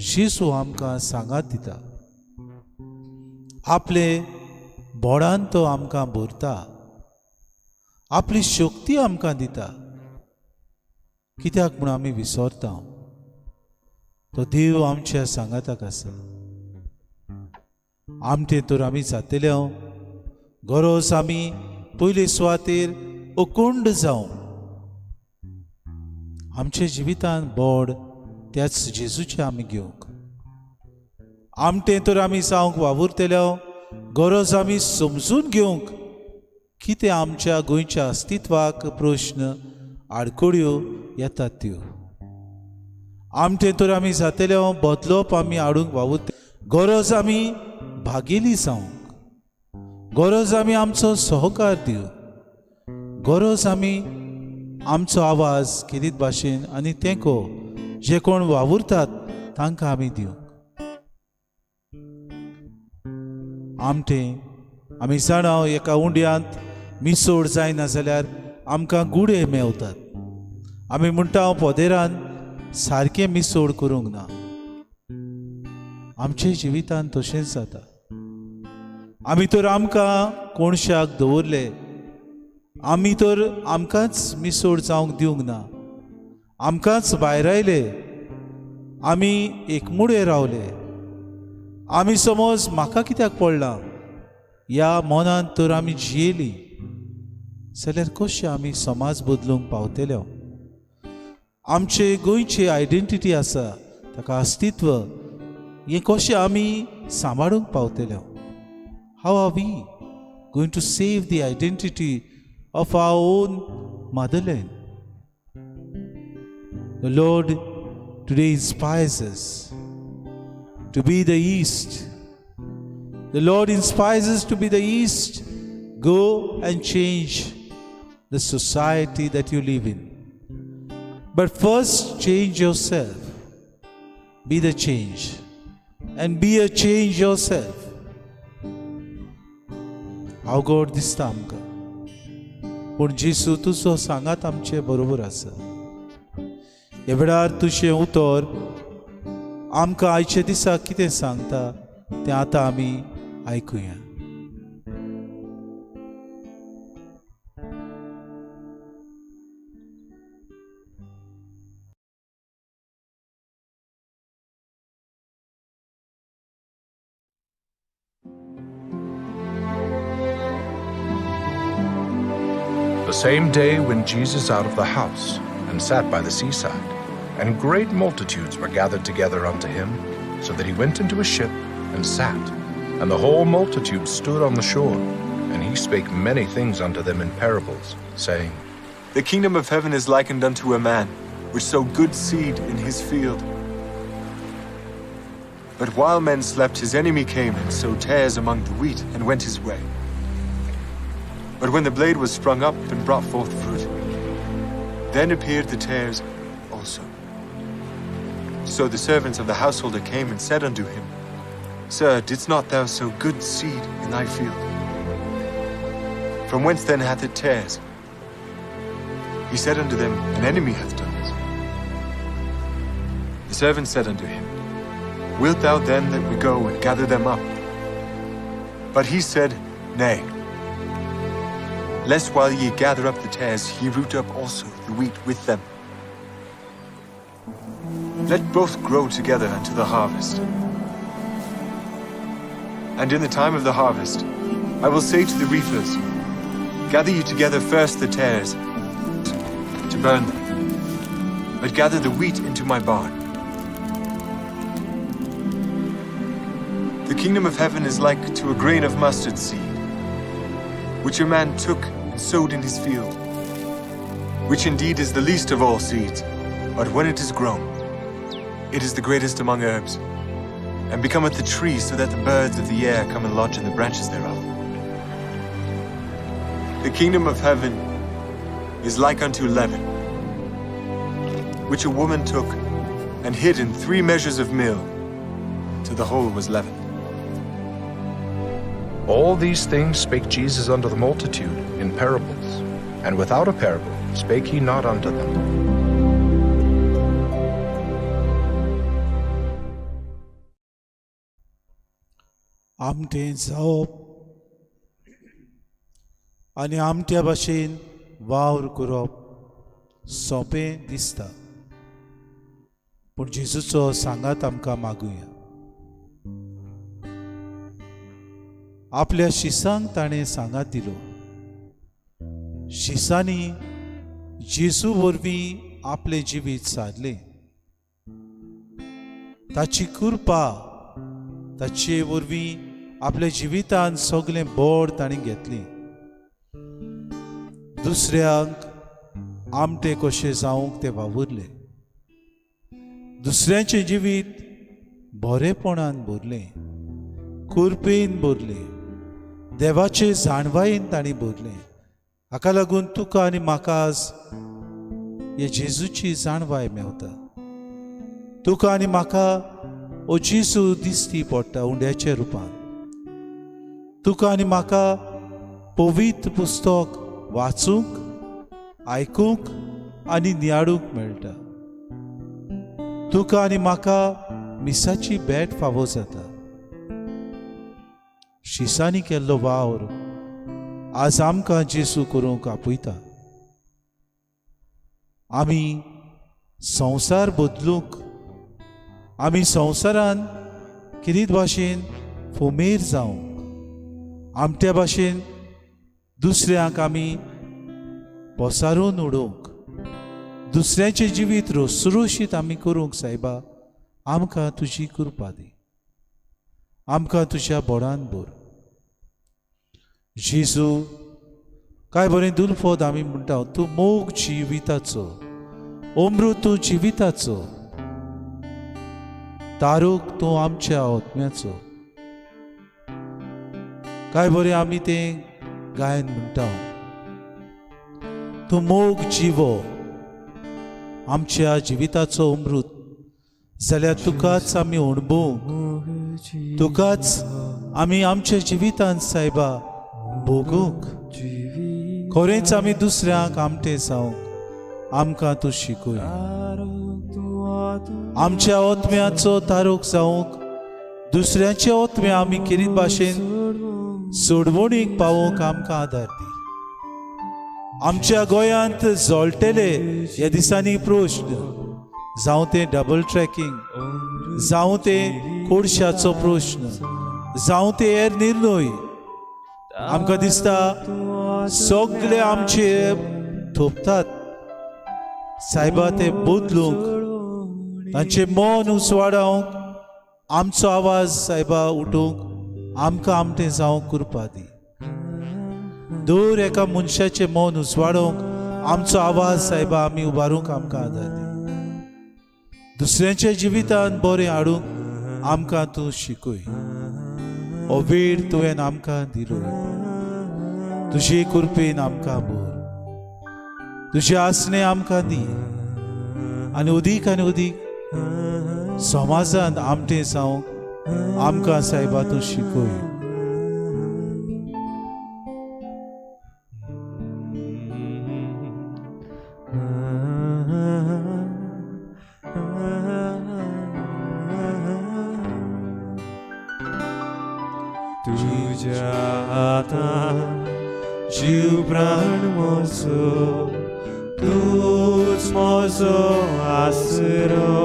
जेजू आमकां सांगात दिता. आपले बोडान तो आमकां भरता, आपली शक्ती आमकां दिता. कित्याक म्हूण आमी विसरता? तो देव आमच्या सांगाताक आसा. आमटे तर आमी जातले, गरज आमी पयले सुवातेर अकोंड जावं. आमच्या जिवितान बोड त्याच जेजूचें आमी घेवंक. आमटें तर आमी जावंक वावुरतले, गरज आमी समजून घेवंक कितें आमच्या गोंयच्या अस्तित्वाक प्रश्न आडखळ्यो येतात त्यो. आमटें तर आमी जातले, बदलोप आमी हाडूंक वावुरते, गरज आमी भागेली जावंक, गरज आमी आमचो सहकार दिवंक, गरज आमी आमचो आवाज किरीत भाशेन आनी तेंको जे कोण वावुरतात तांकां आमी दिवंक. आमटें आमी जाणा एका उंड्यांत मिसोड जायना जाल्यार आमकां गुडे मेवतात. आमी म्हणटा पदेरान सारकें मिसोड करूंक ना. आमच्या जिवितान तशेंच जाता. आमी तर आमकां कोणशाक दवरले, आमी तर आमकांच मिसोड जावंक दिवंक ना, आमकांच भायर आयले, आमी एकमुडे रावले. आमी समज म्हाका कित्याक पडलां ह्या मनान तर आमी जियेली जाल्यार कशें आमी समाज बदलूंक पावतले? आमचे गोंयची आयडेंटिटी आसा ताका अस्तित्व हें कशें आमी सांबाळूंक पावतले? How are we going to save the identity of our own motherland? The Lord today inspires us to be the yeast. The Lord inspires us to be the yeast. Go and change the society that you live in. But first, change yourself. Be the change. And be a change yourself. अवघड दिसता आमकां, पूण जेसू तुजो सांगात आमचे बरोबर आसा. ह्या वेळार तुजें उतर आमकां आयच्या दिसा कितें सांगता तें आतां आमी आयकुया. The same day went Jesus out of the house, and sat by the seaside, and great multitudes were gathered together unto him, so that he went into a ship and sat, and the whole multitude stood on the shore. And he spake many things unto them in parables, saying, The kingdom of heaven is likened unto a man, which sowed good seed in his field. But while men slept, his enemy came and sowed tares among the wheat, and went his way. But when the blade was sprung up and brought forth fruit, then appeared the tares also. So the servants of the householder came and said unto him, Sir, didst not thou sow good seed in thy field? From whence then hath it tares? He said unto them, An enemy hath done this. The servants said unto him, Wilt thou then that we go and gather them up? But he said, Nay, lest while ye gather up the tares, ye root up also the wheat with them. Let both grow together unto the harvest. And in the time of the harvest, I will say to the reapers, Gather ye together first the tares, to burn them, but gather the wheat into my barn. The kingdom of heaven is like to a grain of mustard seed, which a man took and sowed in his field, which indeed is the least of all seeds, but when it is grown, it is the greatest among herbs, and becometh a tree, so that the birds of the air come and lodge in the branches thereof. The kingdom of heaven is like unto leaven, which a woman took and hid in 3 measures of meal, till the whole was leavened. All these things spake Jesus unto the multitude in parables, and without a parable spake he not unto them. आमटें जावप आनी आमट्या भाशेन वावर करप सोंपें दिसता, पूण जेजूचो सांगात आमकां मागुया. आपल्या शिसांक ताणें सांगात दिलो. शिसांनी जेजू वरवीं आपलें जिवीत सारलें. ताची कृपा ताचे वरवीं आपल्या जिवितान सगळें बोड ताणें घेतलें. दुसऱ्यांक आमटे कशें जावंक ते वावुरले. दुसऱ्यांचें जिवीत बरेपणान भरलें, कृपेन भरलें, देवाचे जाणवायेन तांणी भरलें. हाका लागून तुका आनी म्हाका आज हे जेजूची जाणवाय मेवता. तुका आनी म्हाका ओ जेजू दिसती पडटा उंड्याच्या रुपान. तुका आनी म्हाका पवित्र पुस्तक वाचूंक, आयकूंक आनी नियाळूंक मेळटा. तुका आनी म्हाका मिसाची भेट फावो जाता. शिसांनी केल्लो वावर आज आमकां जेजू करूंक आपयता. आमी संवसार बदलूंक, आमी संवसारान किरीत भाशेन फोमेर जावंक, आमट्या भाशेन दुसऱ्यांक आमी पसारून उडोवंक, दुसऱ्याचें जिवीत रसरशीत आमी करूंक सायबा आमकां तुजी कृपा दी. आमकां तुज्या बोडान भर. जेजू, काय बरें दुलफोद आमी म्हणटा, तूं मोग जिविताचो, अमृत तूं जिविताचो, तारूक तूं आमच्या आत्म्याचो. काय बरें आमी तें गायन म्हणटा. तूं मोग जिवो, आमच्या जिविताचो अमृत जाल्यार तुकाच आमी अणभवूंक, तुकाच आमी आमच्या जिवितांत सायबा भोगूंक, खरेंच आमी दुसऱ्यांक आमटे जावंक आमकां तूं शिकय. आमच्या आत्म्याचो तारूक जावंक, दुसऱ्यांचे आत्मे आमी केरीत भाशेन सोडवणीक पावोवंक आमकां आदार दी. आमच्या गोंयांत जळटले ह्या दिसांनी प्रश्न, जावं तें डबल ट्रॅकिंग, जावं तें कोळशाचो प्रश्न, जावं ते हेर निर्णय, आमकां दिसता सगळे आमचे थोपतात. सायबा, ते बदलूंक, तांचें मन उसवाडावंक, आमचो आवाज सायबा उठोवंक आमकां आमटें जावंक कृपा दी. दर एका मनशाचें मन उजवाडोवंक आमचो आवाज सायबा आमी उबारूंक आमकां आदार दी. दुसऱ्यांच्या जिवितांत बरें हाडूंक आमकां तूं शिकय. हो वेळ तुवें आमकां दिलो, तुजे कृपेन आमकां भर, तुजें आसणें आमकां दी आनी अदीक समाजांत आमटें जावंक आमकां सायबा तूं शिकय. तुझ्या हातान जीव प्राण म्हजो, तूच म्हजो आसरो,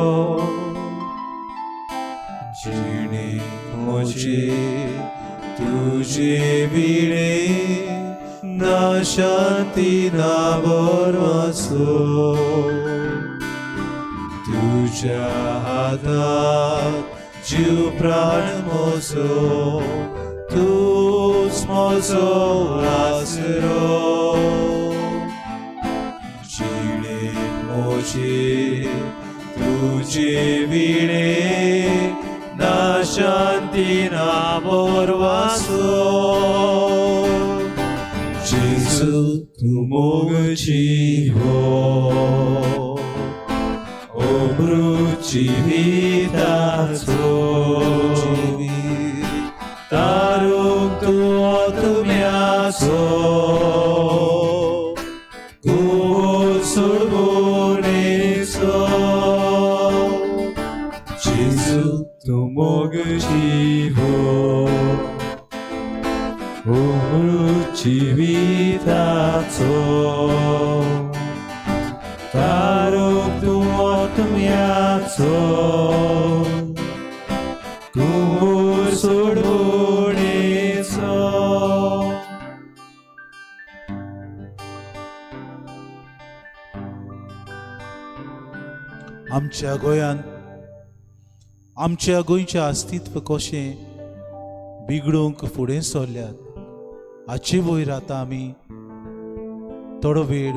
जिणेक म्हजे तुजे विणे ना शांती ना भरवंसो. तुझ्या हातात जीव प्राण म्हजो, तूच म्हजो आसरो, जिणेक म्हजे तुजे विणे ना शांती ना भरवंसो. जेजू तूं मोग जिवो, अमृत जिविताचो, तारूक तूं आत्म्याचो, तूं सोडवणेचो. जेजू तूं मोग जिवो, अमृत जिविताचो, तारूक तूं आत्म्याचो, तूं सोडवणेचो. आमच्या गोंयांत आमच्या गोंयचें अस्तित्व कशें बिगडूंक फुडें सरल्यात हाचे वयर आतां आमी थोडो वेळ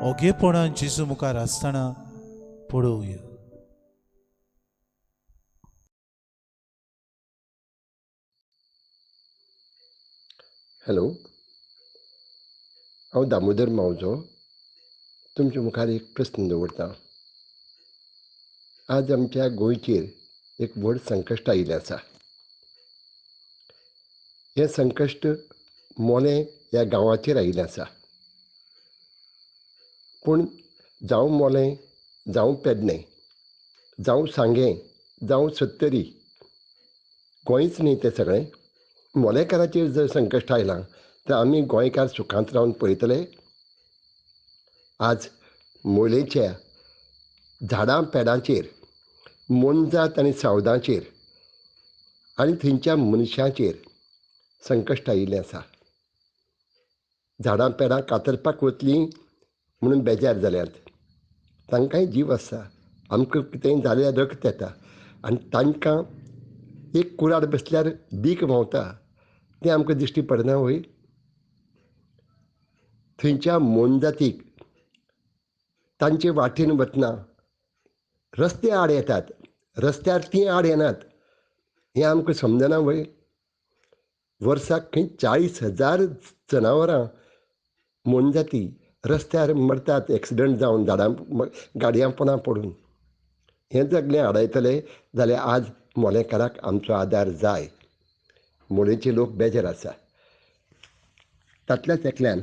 ओगेपणान जेजू मुखार आसतना पळोवया. हॅलो, हांव दामोदर मावजो तुमच्या मुखार एक प्रस्न दवरतां. आज आमच्या गोंयचेर एक व्हड संकश्ट आयिल्लें आसा. हें संकश्ट मोलें ह्या गांवाचेर आयिल्लें आसा. पूण जावं मोलें, जावं पेडणें, जावं सांगें, जावं सत्तरी, गोंयच न्ही तें सगळें. मोलेकाराचेर जर संकश्ट आयलां तर आमी गोंयकार सुखांत रावन पळयतले? आज मोलेच्या झाडां पेडांचेर, मोनजात आनी सावदांचेर आनी थंयच्या मनशांचेर संकश्ट आयिल्लें आसा. झाडां पेडां कातरपाक वतलीं म्हणून बेजार जाल्यात. तांकांय जीव आसा. आमकां कितेंय जाल्यार रक्त येता आनी तांकां एक कुराड बसल्यार दीक व्हांवता. तें आमकां दिश्टी पडना व्हय? थंयच्या मोनजातीक तांचे वाटेन वतना रस्ते आड येतात, रस्त्यार तीं आड येनात, हें आमकां समजना व्हय? वर्साक खंय 40,000 जनावरां मोनजाती रस्त्यार मरतात एक्सिडंट जावन, झाडां गाडयां पोंदा पडून. हें सगळें आडायतले जाल्यार आज मोलेकाराक आमचो आदार जाय. मोलेचे लोक बेजार आसा. तातल्याच एकल्यान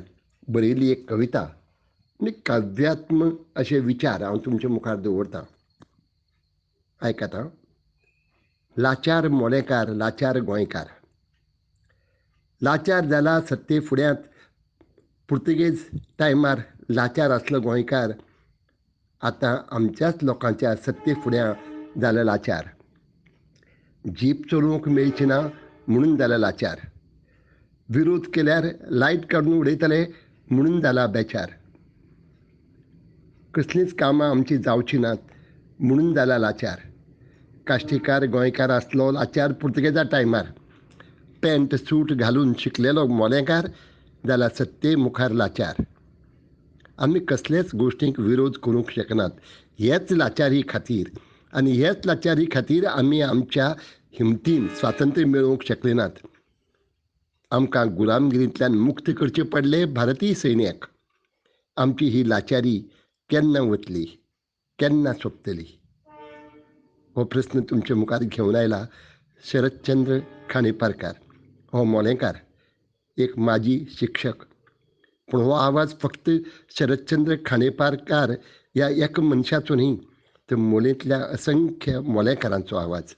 बरयल्ली एक कविता आनी काव्यात्म अशे विचार हांव तुमचे मुखार दवरतां, आयकात आं. लाचार मोलेकार, लाचार गोंयकार, लाचार जाला सत्ते फुड्यांत. पुर्तुगेज टायमार लाचार आसलो गोंयकार, आतां आमच्याच लोकांच्या सत्ते फुड्यां जाला लाचार. जीप चलोवंक मेळची ना म्हणून जाला लाचार, विरोध केल्यार लायट काडून उडयतले म्हणून जाला बेचार, कसलींच कामां आमचीं जावचीं नात म्हणून जाला लाचार. काश्टीकार गोंयकार आसलो लाचार पुर्तुगेजा टायमार, पॅन्ट सूट घालून शिकलेलो मोलेकार जाला सत्ते मुखार लाचार. आमी कसलेच गोश्टींक विरोध करूंक शकनात हेच लाचारी खातीर, आनी हेच लाचारी खातीर आमी आमच्या हिमतीन स्वातंत्र्य मेळोवंक शकले नात. आमकां गुलामगिरींतल्यान मुक्त करचे पडले भारतीय सैन्याक. आमची ही लाचारी केन्ना वतली, केन्ना सोंपतली, हो प्रस्न तुमचे मुखार घेवन आयला शरदचंद्र खांडेपारकार. हो मोलेकार एक माजी शिक्षक, पूण हो आवाज फक्त शरदचंद्र खांडेपारकार ह्या एका मनशाचो न्ही, तर मोलेंतल्या असंख्य मोलेकारांचो आवाज.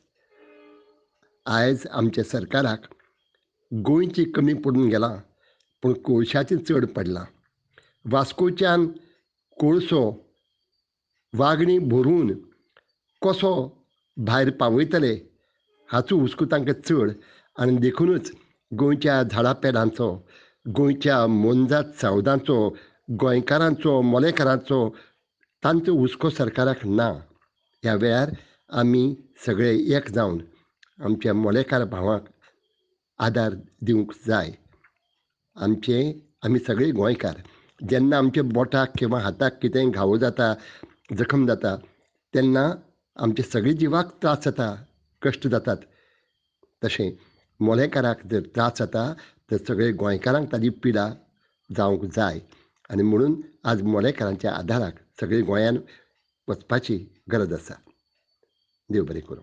आयज आमच्या सरकाराक गोंयची कमी पडून गेलां, पूण कोळशाचें चड पडलां. वास्कोच्यान कोळसो वागणी भरून कसो भायर पावयतले हाचो हुस्को तांकां चड, आनी देखुनूच गोंयच्या झाडां पेडांचो, गोंयच्या मोनजात सावदांचो, गोंयकारांचो, मोलेकारांचो तांचो हुस्को सरकाराक ना. ह्या वेळार आमी सगळे एक जावन आमच्या मोलेकार भावांक आदार दिवंक जाय. आमचे आमी सगळे गोंयकार जेन्ना आमच्या बोटाक किंवा हाताक कितेंय घावो जाता, जखम जाता, तेन्ना आमचे सगळे जिवाक त्रास जाता, कश्ट जातात. तशें मोलेकाराक जर त्रास जाता तर सगळे गोंयकारांक ताजी पिडा जावंक जाय, आनी म्हणून आज मोलेकारांच्या आदाराक सगळे गोंयान वचपाची गरज आसा. देव बरें करूं.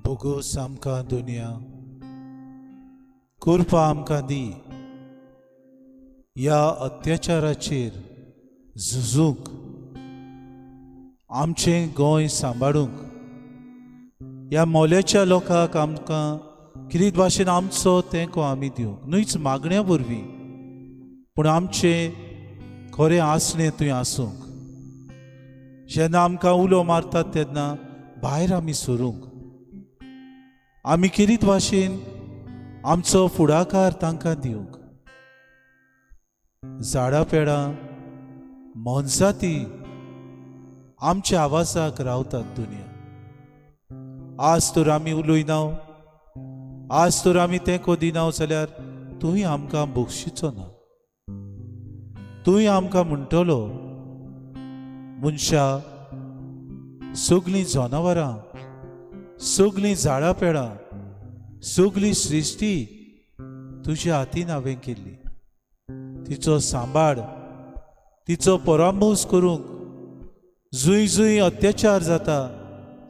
भोगोस आमकां दुनिया, कृपा आमकां दी, ह्या अत्याचाराचेर झुजूंक, आमचें गोंय सांबाळूंक, ह्या मोल्याच्या लोकांक आमकां किरीत भाशेन आमचो तेंको आमी दिवंक, न्हूच मागण्या वरवीं पूण आमचें खरें आसणें थंय आसूंक. जेन्ना आमकां उलो मारतात तेन्ना भायर आमी सरूंक, आमी किरीत भाशेन आमचो फुडाकार तांकां दिवंक. झाडां पेडां मोनजाती आमच्या आवाजाक रावतात दुनिया. आज तर आमी उलयना, आज तर आमी तेंको दिना जाल्यार तूंय आमकां बक्षिचो ना. तूंय आमकां म्हणटलो, मनशां सगळीं जनावरां, सगळीं झाडां पेडां, सगळी सृश्टी तुज्या हातीन हांवें केल्ली, तिचो सांबाळ, तिचो परामर्श करूंक जंय जंय अत्याचार जाता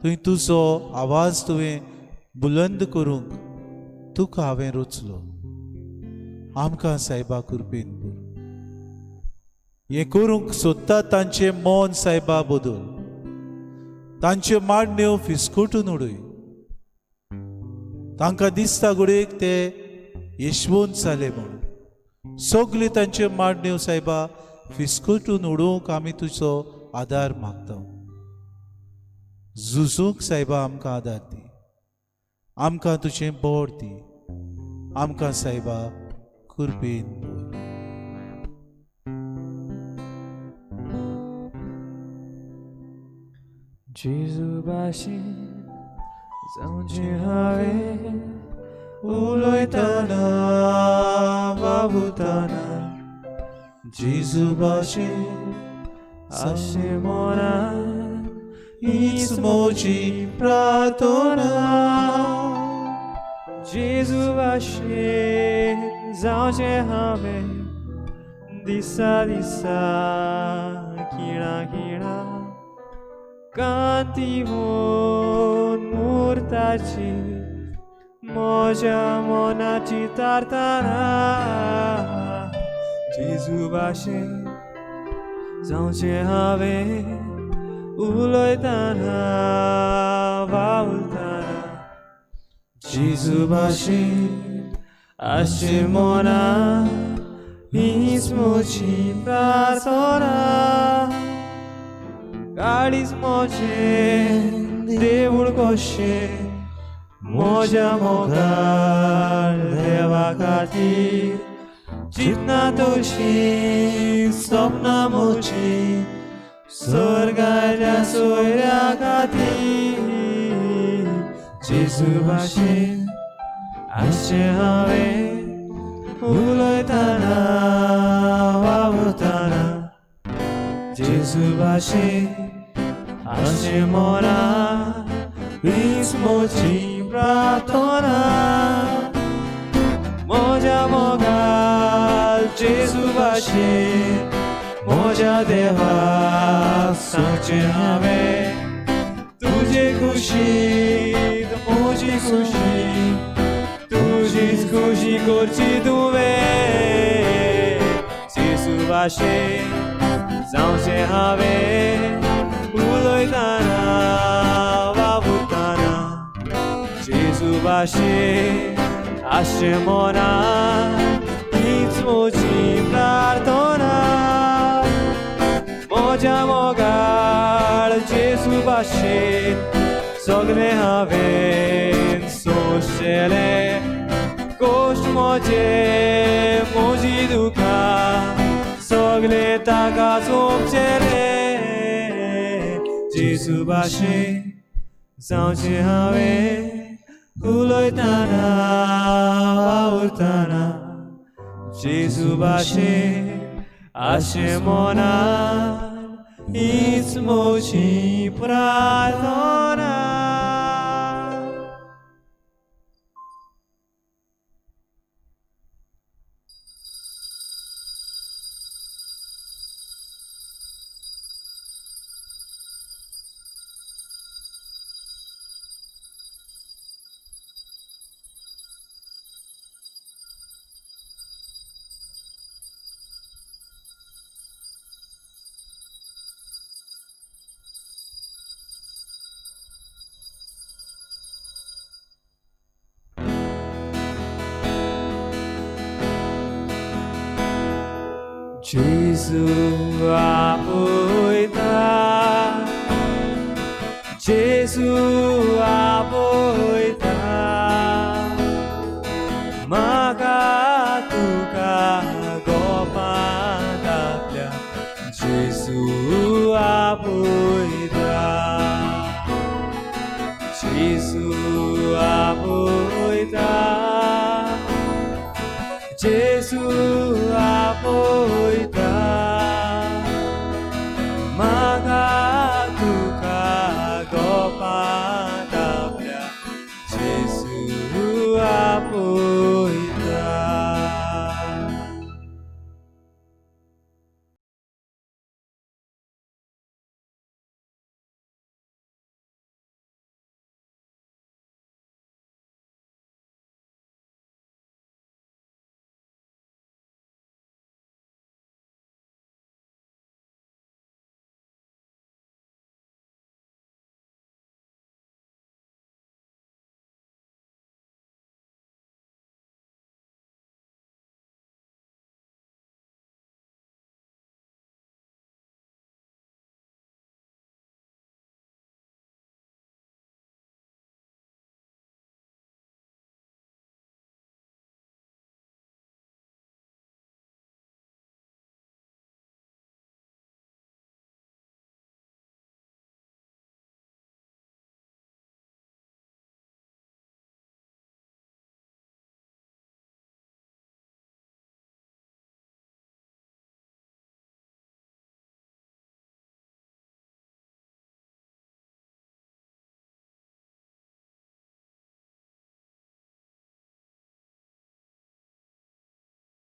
थंय तुजो आवाज तुवें बुलंद करूंक तुका हांवें रचलो. आमकां सायबा कृपेन पुर हें करूंक सोदता तांचें मन सायबा बदल, तांच्यो मांडण्यो फिसकटून उडय. तांकां दिसता घडयेक ते यशवंत जाले म्हणून, सगळे तांच्यो मांडण्यो सायबा फिसकटून उडोवंक आमी तुजो आदार मागता. झुजूंक सायबा आमकां आदार दी, आमकां तुजें बोड दी, आमकां सायबा कृपेन बोर. जेजू भाशेन जावचें हांवें उलयतना वावुरतना जेजू भाशेन आशें मनान हीच म्हजी प्रार्थना. जेजू भाशेन जावचें हांवें दिसा दिसा खिणा खिणा कांती मोन मुर्ताची म्हज्या मनाची तारताना. जेजू भाशेन जावचें हांवें उलयतना वावुरतना जेजू भाशेन आशें मनान हीच म्हजी प्रार्थना. काळीज म्हजें देवूळ कशें म्हज्या मोगाळ देवा खातीर चिंतना तशीं सपनां म्हजीं सर्गाच्या सोयऱ्या खातीर. जेजू भाशेन आसचें हांवें उलयतना वावुरतना जेजू भाशेन आसचें मनान हीच म्हजी प्रार्थना. म्हज्या मोगाल जेजू भाशेन म्हज्या देवाक सांगचें हांवें तुजे खुशीत म्हजी खुशी तुजीच खुशी करची तुवें. जेजू भाशेन जावचें हांवें उलयतना वावुरतना जेजू भाशेन आसचें मनान हीच म्हजी प्रार्थना. म्हज्या मोगाळ जेजू भाशेन सगळें हांवें सोंसचेलें कोश्ट म्हजे म्हजी दुखां सगळें ताका सोंपचेलें. जेजू भाशेन जावचें हांवें उलयतना वावुरतना जेजू भाशेन आसचें मनान हीच म्हजी प्रार्थना. जेजू आपयता जेजू आपयता म्हाका तुका गोपांत आपल्या जेजू आपयता.